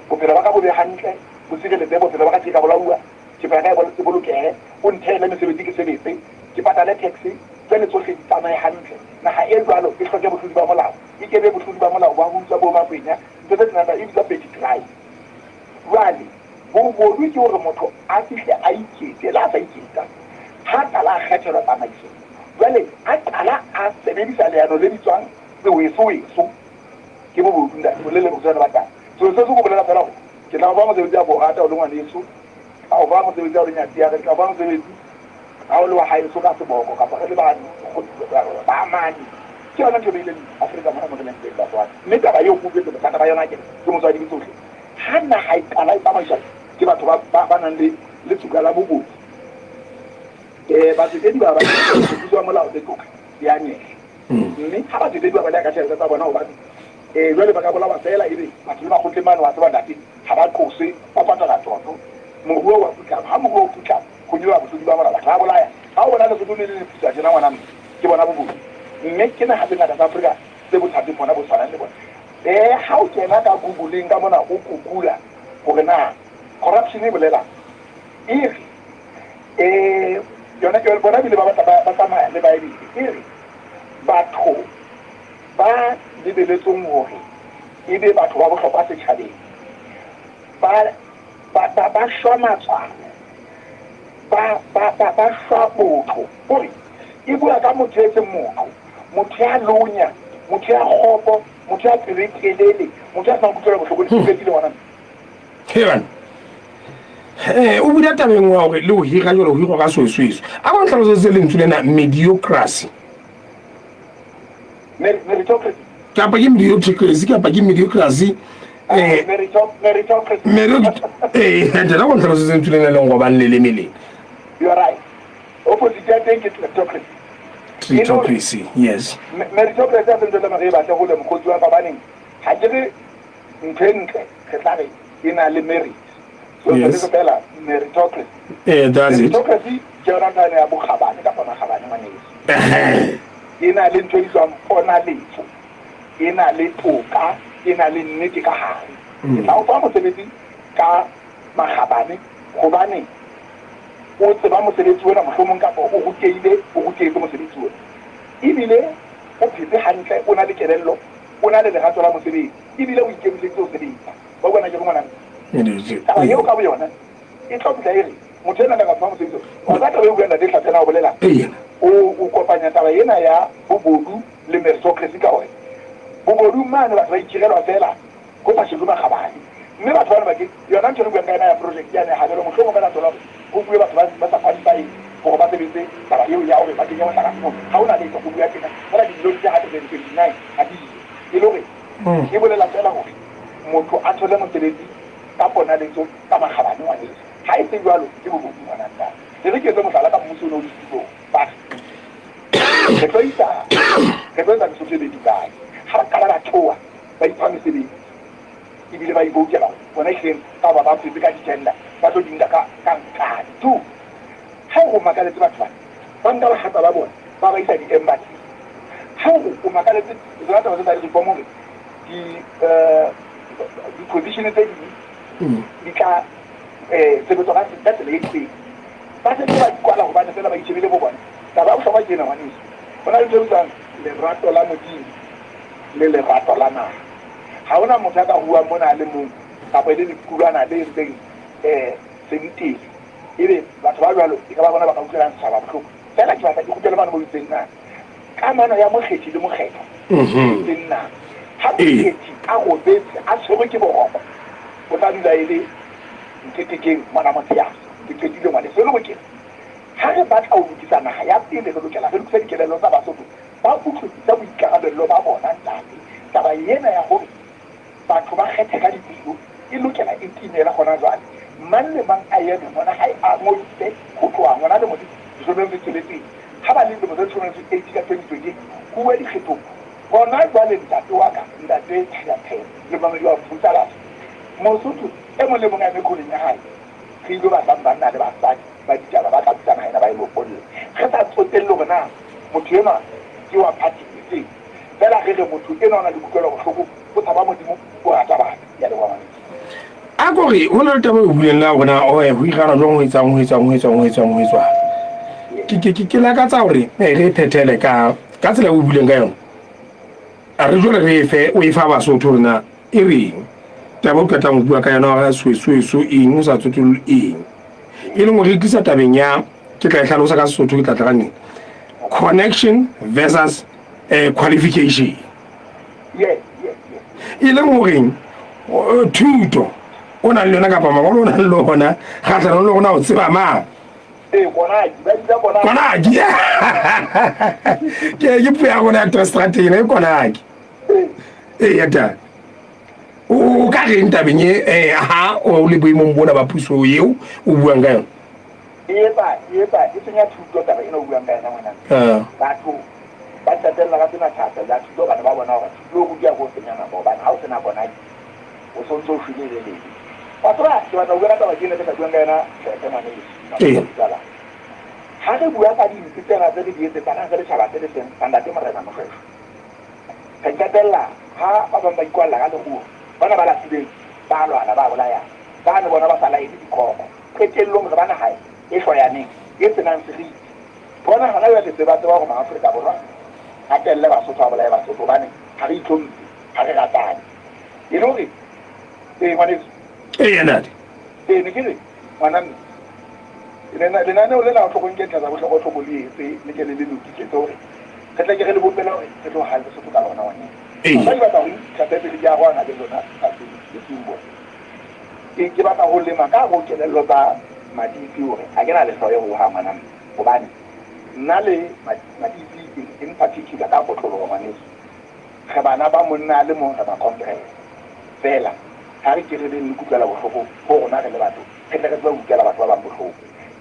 Bophelo ba ka bo be hantle, bo sireletsehe, bophelo ba ka ke ka bolauwa, thepa ya ka e bolokehe, o nthehele mesebetsi ke sebetse, ke patale tax, tsene tsohle di tsamaye hantle. Naha e jwalo e hloke bohlodi ba molao, e ke be bohlodi ba molao ba ho utswa bo makwenya, ntho tse tsenang e bitswa petty crime. Jwale bobodu ke hore motho a fihle a ikete, le ha a sa iketa, ha qala a kgethelwa tsamaiso, jwale a qala a sebedisa leano le bitswang sewesoweso. Ke bobodu ntate, bolele bokgutshwane ba taba. Selo se se go bolela fela gore ke tla go fa mosebetsi a ko rata o le ngwaneso, ka go fa mosebetsi a o le nyatsi ya ka, ke tla go fa mosebetsi ha o le wa haeso ka seboko kapa re le ba ba amane. Ke yona ntho e beileng Afrika mona mo re leng teng Batswana. Mme taba eo ke utlwetse bothata ba yona ke ke motswadi le tsohle. Ha naha e qala e tsamaiswa ke batho ba ba ba nang le letsuka la bobodu. Batsetedi ba ba puso ya molao le toka ya nyehla. Mme ha batsetedi ba baleha ka tjhelete tsa bona hobane jwale ba ka bolawa feela ebe batho le makgotleng mane wa tseba ntate ha ba qoswe ba patala toto. Moruo wa putlama. Ha moruo o putlama ho nyoloha bohlodi ba molao batho ba bolaya. Ha o bona Lesotho le le leputswa tjena ngwana mme ke bona bobodu. Mme ke naha tse ngata tsa Afrika tse bothateng bona bo tshwanang le bona. Ha o kena ka Google-eng ka mona o kukula hore na corruption e bolelang e re yona ke bona bile ba batla ba tsamaya le Bible e re batho ba lebeletsweng hore e be batho ba bohlokwa setjhabeng ba ba ba ba shwa matswalo ba ba ba ba shwa botho hore e bua ka motho e seng motho motho ya lonya motho ya kgopo. Motho ya pelo e telele, motho ya senang kutlwelo bohloko, le qetile ngwana. Heban. Eh, o bula tabeng wa hore le ho hira jwale ho hirwa ka soesoeso. A ko ntlhalosetse lentswe lena mediocracy. Meritocracy. Kapa ke mediocracy kapa ke mediocracy. Eh, meritocracy. Merit eh, ntate ko ntlhalosetse lentswe lena le ngobang leleme lena. You are right. Opposite ya teng ke kleptocracy. Kleptocracy, yes. Meritocracy ha se ntho e tlameha re e batle hole mokgotsi wa ka hobaneng ha ke re ntho e ntle re tla re e na le merit. So Yes. se fela meritocracy. Eh, that's it. Meritocracy ke yona ntho ya bokgabane kapa makgabane ngwaneso. Ehe. E na le ntho e bitswang ponaletso. E na le toka, e na le nnete ka hare. Ke tla o fa mosebetsi ka makgabane hobane o tseba mosebetsi ona mohlomong kapa o rutehile, o rutehetse mosebetsi ona. Ebile o phetse hantle, o na le kelello, o na le lerato la mosebetsi, ebile o ikemiseditse ho sebetsa. Wa utlwa na ke re ngwana? Taba eo ka boyona e tlo fihla e re motho enwa nka fa mosebetsi ona. Wa tseba taba e buang Ntate Hlatsena o bolela o o kopanya taba ena ya bobodu le meritocracy ka hore bobodu mane batho ba ikirelwa feela ho sa shejwe makgabane. Mme batho bana ba ke yona ntho e re buang ka yona ya project yane ya Habelo, mohlomong ka latolo hore ho bue batho ba ba sa qualifyeng hore ba sebetse taba eo ya hore ba kenye motlakase moo. Ha ho na letho ho bua tjena feela dimilione tse 129 ha di yo. E le hore e bolela feela hore motho a thole mosebetsi ka ponaletso ka makgabane ngwaneso. Ha e se jwalo ke bobodu ngwana ntate. E re ke etse mohlala ka mmuso ono o le tulong ba re re tlo isa re tlo etsa Lesotho e be Dubai. Ha ba qala ba theoha ba ipha mesebetsi ebile ba iboukela hore bona ehlileng ka hoba ba phetse ka di-tender ba tlo di nka ka ka nkane. Two, ha o re o makaletse batho bana ba nka bahatsa ba bona ba ba isa di-embassy. Ha o re o makaletse tsona taba tse tsa di-reform hore di di-position tse ding di tla sebetswa ka ka tsela e itseng. Ba setse ba di kwala hobane feela ba itjhebile bo bona. Taba ya bohlokwa ke ena ngwaneso. Ho na le ntho e bitswang lerato la Modimo le lerato la naha. Ha hona motho a ka ruang mona a le mong kapa e le lequlwana le entseng sentele. Ebe batho ba jwalo e ka ba bona ba ka utlwelang setjhaba bohloko. Feela ke batla ke kgutlele mane mo itseng na kamano ya mokgethi le mokgethwa e teng na. Ha mokgethi a robetse a tshwerwe ke boroko o tla dula e le ntetekeng ngwana motshehare. Ke qetile ngwaneso. E le hore ke re ha re batla ho lokisa naha ya pele re lokela re lokise dikelello tsa Basotho ba utlwisise boikarabello ba bona ntate. Taba ena ya hore batho ba kgethe ka dipelo e lokela e timele hona jwale. Mang le mang a eme mona hae a ngodise ho tloha ngwana lemo di 16 ha ba le lemo tse 18 ka 2028 ho uwe dikgethong. Hona jwale ntate wa ka, ntate Tshiaphelo le mamedi wa Mfutsalaso, Mosotho e mong le mong a eme khoneng ya hae, re ilo batlang banna le basadi ba ditaba ba tla busa naha ena ba e lopolle. Re sa tsotelle hore na motho enwa ke wa party efeng, feela re re motho enwa o na le kutlwelo bohloko, o tshaba Modimo, o rata batho. Ke a leboha ngwaneso. A ko re ho na le taba e o buileng la hore na oe ho irana jwang ho etsang ho etswang ho etswang ho etswang ho etswang. Ke ke ke lakatsa hore re e phethele ka ka tsela e o buileng ka yona. A re jwale re e fe o e fa Basotho hore na e reng. Taba o qetang ho bua ka yona hore soesoeso eng o sa tsotelle eng. E leng hore e tlisa tabeng ya ke tla e hlalosa ka Sesotho ke tla tla ka neng. Connection versus qualification. Yes, yes, yes. E leng horeng thuto o nang le yona kapa mangolo o nang le ona kgahlanong le rona o tseba mang. Ee, konaki, ba bitsa konaki. Konaki. Ke ke puo ya rona ya strateng e konaki. Ee ya tata. O ka reng tabeng e eh ha o le boemong bona ba puso eo o buang ka yona? E etsa e etsa e senya thuto taba ena o buang ka yona ngwana. Batho ba qetella ba sena thahasello ya thuto hobane ba bona hore thuto e ruteha ke ho senya nako hobane ha o sena konaki o so ntse o shwele e le lebe. Wa tseba ke batla ho bua ka taba ke ena ke sa buang ka yona tjhelete ngwaneso. Ha re bua ka dimpe tsena tse re di etsetsanang re le tjhaba se le seng sa Ntate Morena Moshweshwe. Re qetella ha ba bang ba ikwalla ka leruo, bana ba lahlilweng ba lwana ba bolayana, bane bona ba sa laele dikhooko. Qetellong re ba naha e hloyaneng, e se nang seriti. Bona hona jwale se ba tseba hore Maafrika Borwa a telle Basotho a bolaye Basotho hobane ha re itlhomphe, ha re ratane. E le hore ee ngwaneso. Eya ntate. Ee ne ke re ngwana mme lenaneo lena o tloko nke ntlha tsa bohlokwa tlhoko le etse le ke le le lokisetse hore re tle ke re le bopele hore re tlo haha Lesotho ka lona ngwaneso. Ee. Papadi batla ho ntšha pele ke arohana le lona bosiung bona. Ke ke batla ho lema ka ho kelello tsa Madipi hore ha ke na lehloyo ho hang ngwana mme. Hobane nna le Madipi in particular ka kotloloho ngwaneso, re bana ba monna a le mong re ba compress. Feela ha re ke re beng le kutlwela bohloko ho rona re le batho, re tle re tsebe ho utlwela batho ba bang bohloko.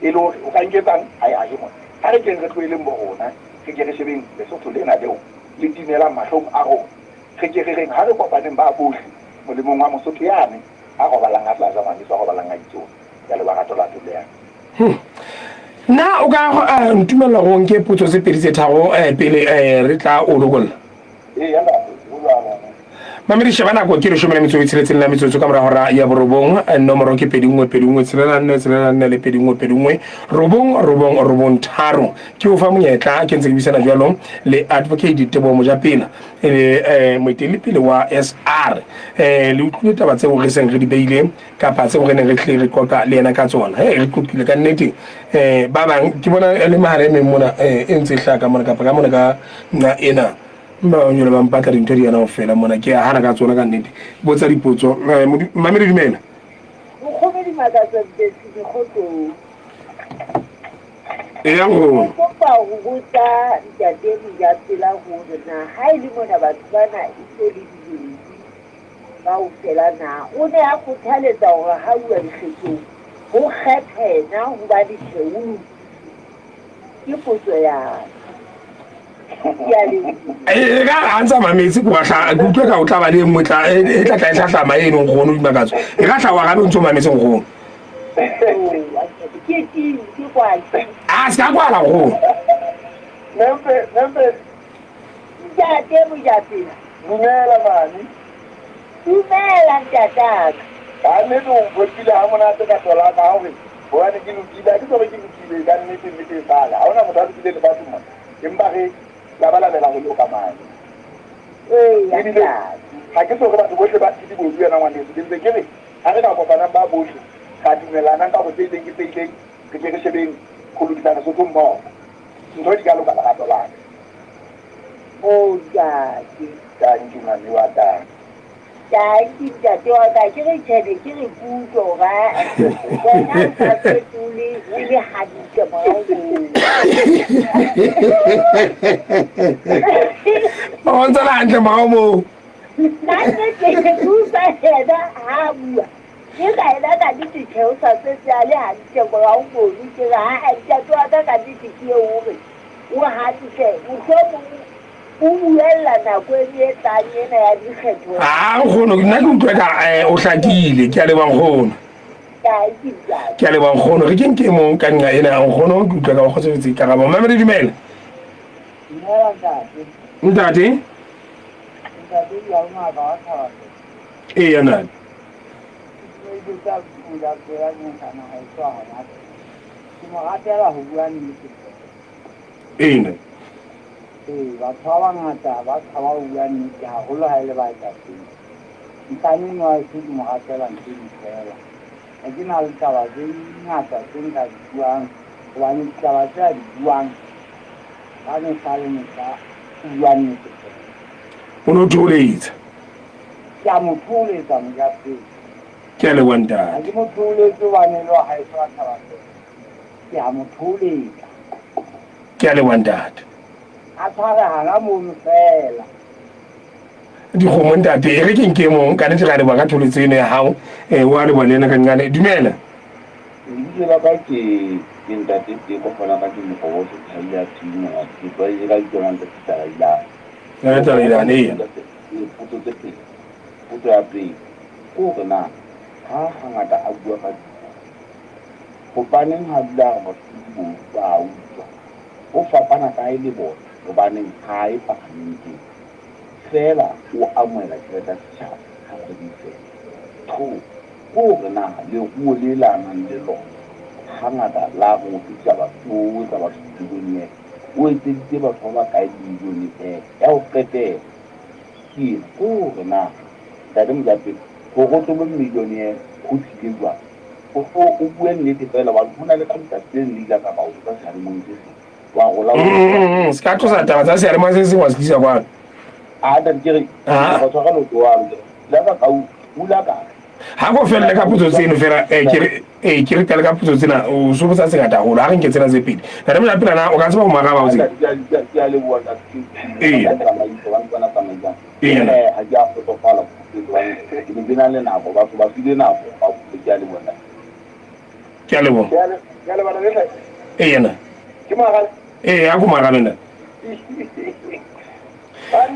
E le hore o ka nketsang ha e ahe mona. Ha re keng re tloheleng bo rona, re ke re shebeng Lesotho lena leo le timelang mahlong a rona. Re ke re reng ha re kopaneng ba bohle molemong wa Mosotho yane a robalang a sa ja, ngwaneso a robalang a itsola. Ke a leboha rato la pelo ya ka. Na o ka ntumella gore o nke potso tse pedi tse tharo pele re tla o lokolla? Eya ntate, ho jwalo. Mamedi sheba nako ke leshome le metso e tsheletseng la metsotso ka mora hora ya borobong. Nomoro ke 2 1 2 1 6 4 6 4 le 2 1 2 1 9 9 9 3. Ke o fa monyetla ke ntse ke buisana jwalo le Advocate Teboho Mojapela e le moeteledipele wa SR. Le utlwile taba tseo re seng re di beile kapa tseo re neng re tlile re qoqa le yena ka tsona. Hey, re qoqile ka nnete. Ba bang ke bona le mehala e meng mona e ntse e hlaka mona kapa ka mona ka nqa ena. Mma ba nyolo ba mpatla dintho di yana ho fela mona ke a hana ka tsona ka nnete. Botsa dipotso. Mamedi dumela. Nkgono Dimakatso Mbetsi Mekgotlong. Eya nkgono. Ke kopa ho botsa ntate Mojapela hore na ha e le mona batho bana e se le dibodu kaofela na o ne a kgothaletsa hore ha uwa dikgethong ho kgethwe yena hobane tjhe o lokile. Ke potso ya ka. Ke a leboha. E ka a ntsa mametse ko tla ke utlwe ka o tla ba le nngwe tla e tla tla e hlahlama eno nkgono Dimakatso. E ka tla wa gabe o ntse o mametse nkgono. Ke ting ke kwale. A se ka kwala nkgono. Nempe, nempe. Ntate Mojapela. Dumela mami. Dumela ntataka. Ka nnete o mphoqile ha monate ka tola ka hore hobane ke lokile, ha ke so re ke lokile ka nnete nnete e sale. Ha hona motho a lokileng lefatsheng mona. Empa re labalabela ho loka mane. Eya Ebile ntate. ha ke so re batho bohle ba ke dibodu wena ngwaneso. Ke ntse ke re ha re ka kopanang ba bohle ra dumellanang ka hore tse ileng ke tse ileng, re ke re shebeng ho lokisa Lesotho mmoho. Ntho di ka loka lerato la ka. Oh ntate. Tanki mami wa ka. Tanki ntate wa ka ke re tjhe ne ke re ke utlwe hore ae wena o sa fetole o le hantle morao moo. O ntse le hantle morao moo. Ka nnete ke utlwa yena ha a bua. Ke ka ena ka nnete tjhe o sa setse a le hantle morao mono ke re aa ntate wa ka ka nnete ke eo o re o hantle mohlomong o buella nako e tlang ena ya dikgetho. Ah nkgono nna ke utlwe ka o hlakile ke a leboha nkgono. Ke a leboha nkgono re ke nke mong ka nqa ena nkgono ke utlwe ka o kgotsofetse karabo. Mamedi dumela. Dumela ntate. Ntate. Ntate ke a ngaka wa thaba. Eya ntate. Ke mo ratela ho bua nnete. Ena. Ee, batho ba bangata ba tshaba ho bua nnete haholo ha e le baetapele. Ntlane eno wa heso ke mo ratela ntho eno feela. Ha ke na le taba tse ngata tse nka di buang hobane ditaba tse a di buang ka mehla le mehla o bua nnete feela. O ne o thoholetsa. Ke a mo thoholetsa mojapele. Ke a leboha ntate. Ha ke mo thoholetse hobane e le wa haeso wa thaba feela. Ke a mo thoholetsa. Ke a leboha ntate. A tshware hana mono feela. Dikgomo ntate, e re ke nke mong, ka nnete re a leboha ka thoholetso eno ya hao. O a leboha le ena ka nqane. Dumela. Lebitso la ka ke ke ntate Teko fana ka ke Mokoboso Thaila Timo ke tlwaetse ka lebitso la ntate Talailane. Ntate Talailane, eya. Potso tse pedi. Potso ya pele ke hore na ha hangata a bua ka Hobaneng ha dula a re batho ke dibodu ba a utswa? O fapana kae le bona? Hobaneng ha a ye paramenteng? Feela o amohela tjhelete ya setjhaba ha kgwedi e fela. Two, ke hore na leruo le la nang le lona hangata la re o tlisa batho, o etsa batho di-millionaire. O etseditse batho ba bakae di-millionaire? Ya ho qetela ke ena, ke hore na Ntate Mojapele, hore o tlo be millionaire ho tlile jwang? O o bue nnete fela hobane ho na le ka letsatsi le leng le ile ka ba o tlosa seyalemoyeng se seng wa rola o Se ka tlosa taba tsa seyalemoya se seng wa se tlisa kwano. A ntate ke re Ah. go tshwara loto wa me. La ka ka hula ka. Ha ko felle ka potso tseno fela eh ke re eh ke re qale ka potso tsena o so botsa se ngata haholo. Ha re nke tsena tse pedi. Ntate Mojapela na o ka tseba ho mo araba o tsebe? Ke a leboha ntate. Ee. Tsamaiso ba ntse ba tsamaisang. Ee. Eh ha ke a kgotsofala hobane ke ne ke na le nako batho ba file nako ba ke a leboha ntate. Ke a leboha. Ke a le- ke a lebala le hle. Ee yena. Ke mo arabe. Ee a ko mo arabe ntate.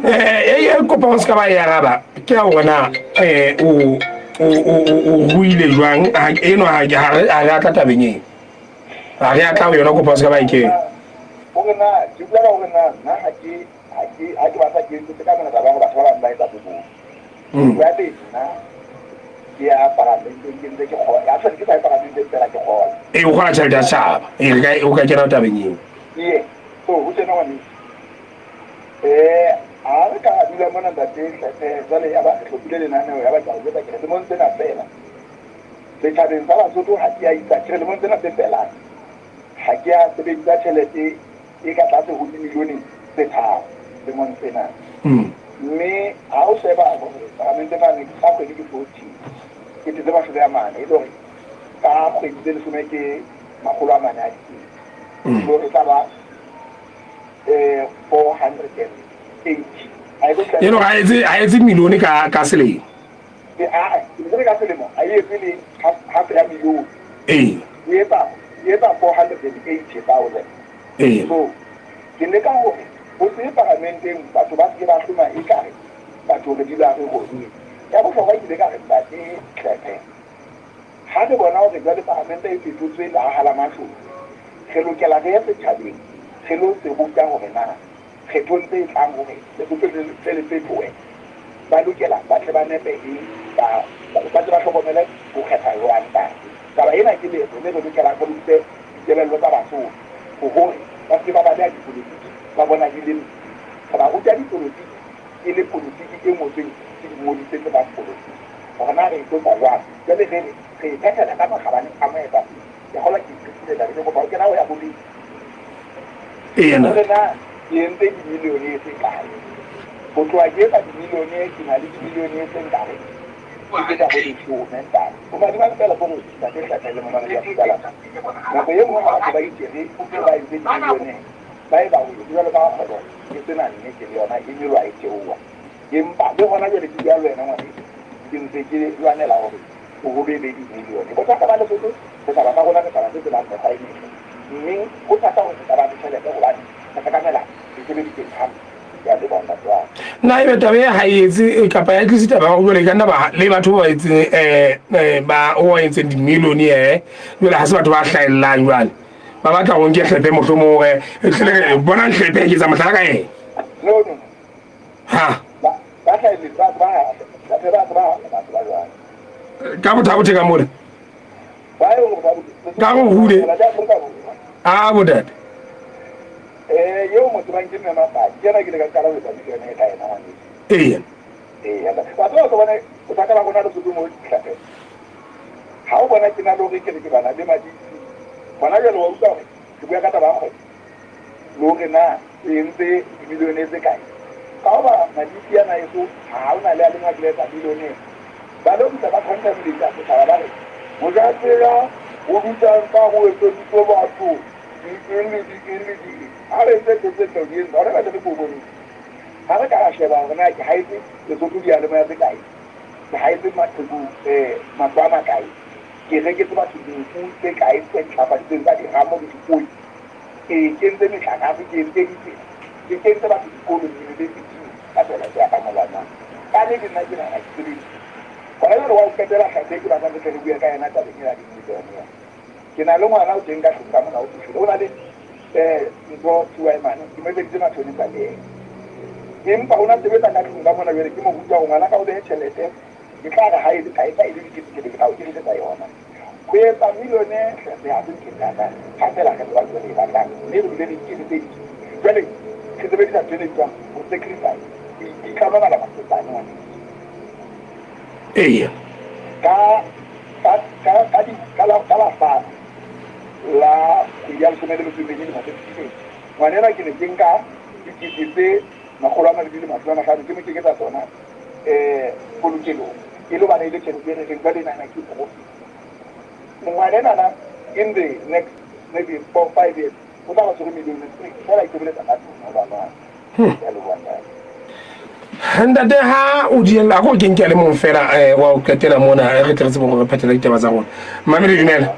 Eh eh kopa o se ka ba e araba. Ke ya hore na eh o o o o ruile jwang ha eno ha ha re ha re a tla tabeng eo. Ha re a tla ho yona kopa o se ka ba e kenya. Hore na ke bua ka hore na nna ha ke ha ke ha ke batla ke ntse ka mona taba ya hore batho ba bang ba etsa bobodu. Jwale nna ke ya paramenteng ke ntse ke kgola. Actually ke sa ye paramenteng fela ke kgola. Ee o kgola tjhelete ya setjhaba. Ee re ka o ka kena tabeng eo. Ee. So ho tjena ngwaneso. Eh ha re ka dula mona ntate eh jwale ya ba re hlophile lenaneo ya ba ke a o jwetsa ke re lemong tsena fela. Setjhabeng sa Basotho ha ke a isa ke re lemong tsena tse felang ha ke a sebedisa tjhelete e ka tlase ho dimilione tse tharo lemong sena. Mme ha o sheba hore paramente mane ka kgwedi ke 40 kete tse 40 e le hore ka kgwedi tse 10 ke 400 a dikete. So e tla ba 480. Ha e tlo Eno ha etse ha etse milione ka ka selemo. E a ke ka selemo ha e etse le half ya milione. Ee. E etsa e etsa 480,000. Ee. So ke leka hore ho se paramenteng batho ba se ke ba hloma ekare batho re dula re robetse. Ya bohlokwa ke ile ka re ntate Tlepe ha re bona hore jwale paramente e fetotswe lehaha la mahloko re lokela re ye setjhabeng re lo se ruta hore na kgethong tse tlang hore Lesotho le le fetohe ba lokela ba tle ba nepe eng ba ba tle ba hlokomele ho kgetha jwang ntate. Taba ena ke leeto le re lokelang re lokise dikelello tsa Basotho hore ba se ke ba baleha dipolotiki ba bona di le mpe. Re ba ruta dipolotiki e le polotiki e ngotsweng ke dingodi tse tsebang polotiki hore na re e tlotsa jwang. Jwale re re re e phethela ka makgabane a moetapele. Ke kgolwa ke iqetile ntate, ke kopa ho kena ho ya bobedi. Eena. Hore na ke entse dimilione tse kae. Ho tloha ke etsa dimilione, ke na le dimilione tse nkare di feta bo leshome ntate. Ho madimabe feela ke hore ntate Hlahla le momamedi wa Afrika Lapa, nako e nngwe ha batho ba itjere ba entse dimilione, ba e ba ho jwalo ka ha kgwebo e sena nnete le yona e nyoloha e theoha. Empa le hona jwale ke bua le wena ngwaneso, ke ntse ke lwanela hore boholo e be dimilione. Bothata ba Lesotho, setjhaba sa rona setjhaba se tsebang mekgwa e metle. Mme ho thata hore re ka ba le tjhelete hobane re hlokamela mesebetsi teng hampe. Ke a leboha ntate wa ka. Na ebe taba e ha e etse kapa ya tlise taba ya hore jwale e ka nna ba le batho ba etseng eh ba o entseng dimilione eh jwale ha se batho ba hlahellang jwale ba batla ho nke hlepe mohlomong hore tlile bonang hlepe ke tsa mohlala ka ena. No no. Ha. Ba ba hlahelletse ba tseba batho ba tseba batho ba jwang. Ka bothabothe ka mona. Ba e hore ba Ka go hule. A botate. Eh eo mo tsebang ke mme Mapaki. Ke yena ke ile ka qala ho etsa milione ka yena ngwaneso. Ee. Ee, batho ba bona bothata ba rona Lesotho mo Hlapela. Ha o bona ke na le hore ke re ke bana le madisi. Hona jwale wa utlwa hore ke bua ka taba ya kgwebo. Le hore na e entse dimilione tse kae. Ka hoba madisi ana eso ha o na le a leng a kile etsa milione. Ba lo fihla ba contaminate setjhaba ba re Mojapela o dutlang ka ho etseditswe batho di eng le di eng le di eng. Ha re entse ntho tse ntle ho di entse, hona jwale re ko boneng. Ha re ka ra sheba hore na ke haetse Lesotho diyalemoya tse kae, ke haetse maqheku matlo a makae, ke reketse batho dinku tse kae tse ntlafaditsweng tsa diramo le dipoli, ke kentse metlakase, ke entse ditsela, ke kentse batho dikolo, di-university ka tjhelete ya ka molwana. Ka nnete nna ke nahana ke sebeditse. Hona jwale wa ho qetela Hlathe ke batlang re tle re bue ka yena tabeng ena ya dimilione ena. Ke na le ngwana o teng ka tlung ka mona o fihlile. O na le ntho TY mane, ke mo etseditse matjhonisa le yena. Empa o na sebetsa ka tlung ka mona jwale ke mo ruta hore ngwana ka o behe tjhelete e tla re ha e le kae, e tla e le diketekete ke tla o kirisetsa yona. Ho etsa milione hle ha se ntho e thata ha feela re tseba ntho e re e batlang mme re bile re ikemiseditse. Jwale re sebedisa ntho e bitswang ho sacrifice, ho itlama mala matsetsane ngwaneso. Eya. Ka ka ka ka di ka la ka la hlano la kgwedi ya leshome le metso e medi lemo tse fetileng, ngwanenwa ke ne ke nka dikete tse Makgolo a mabedi le mashome a mahlano ke mo kenyetsa tsona um polokelong e le hobane e le tjhelete e re reng jwale enana ke profit. Ngwana enana in the next maybe 4, 5 years o tla ba tshwere million three fela itshebeletsa ka tlung hoba jwang. Ke a leboha, ntate. Ntate, ha o diella ko ke nke le mong fela wa o qetela mona, re tle re tsebe hore re phethele ditaba tsa rona. Mamele, dumela.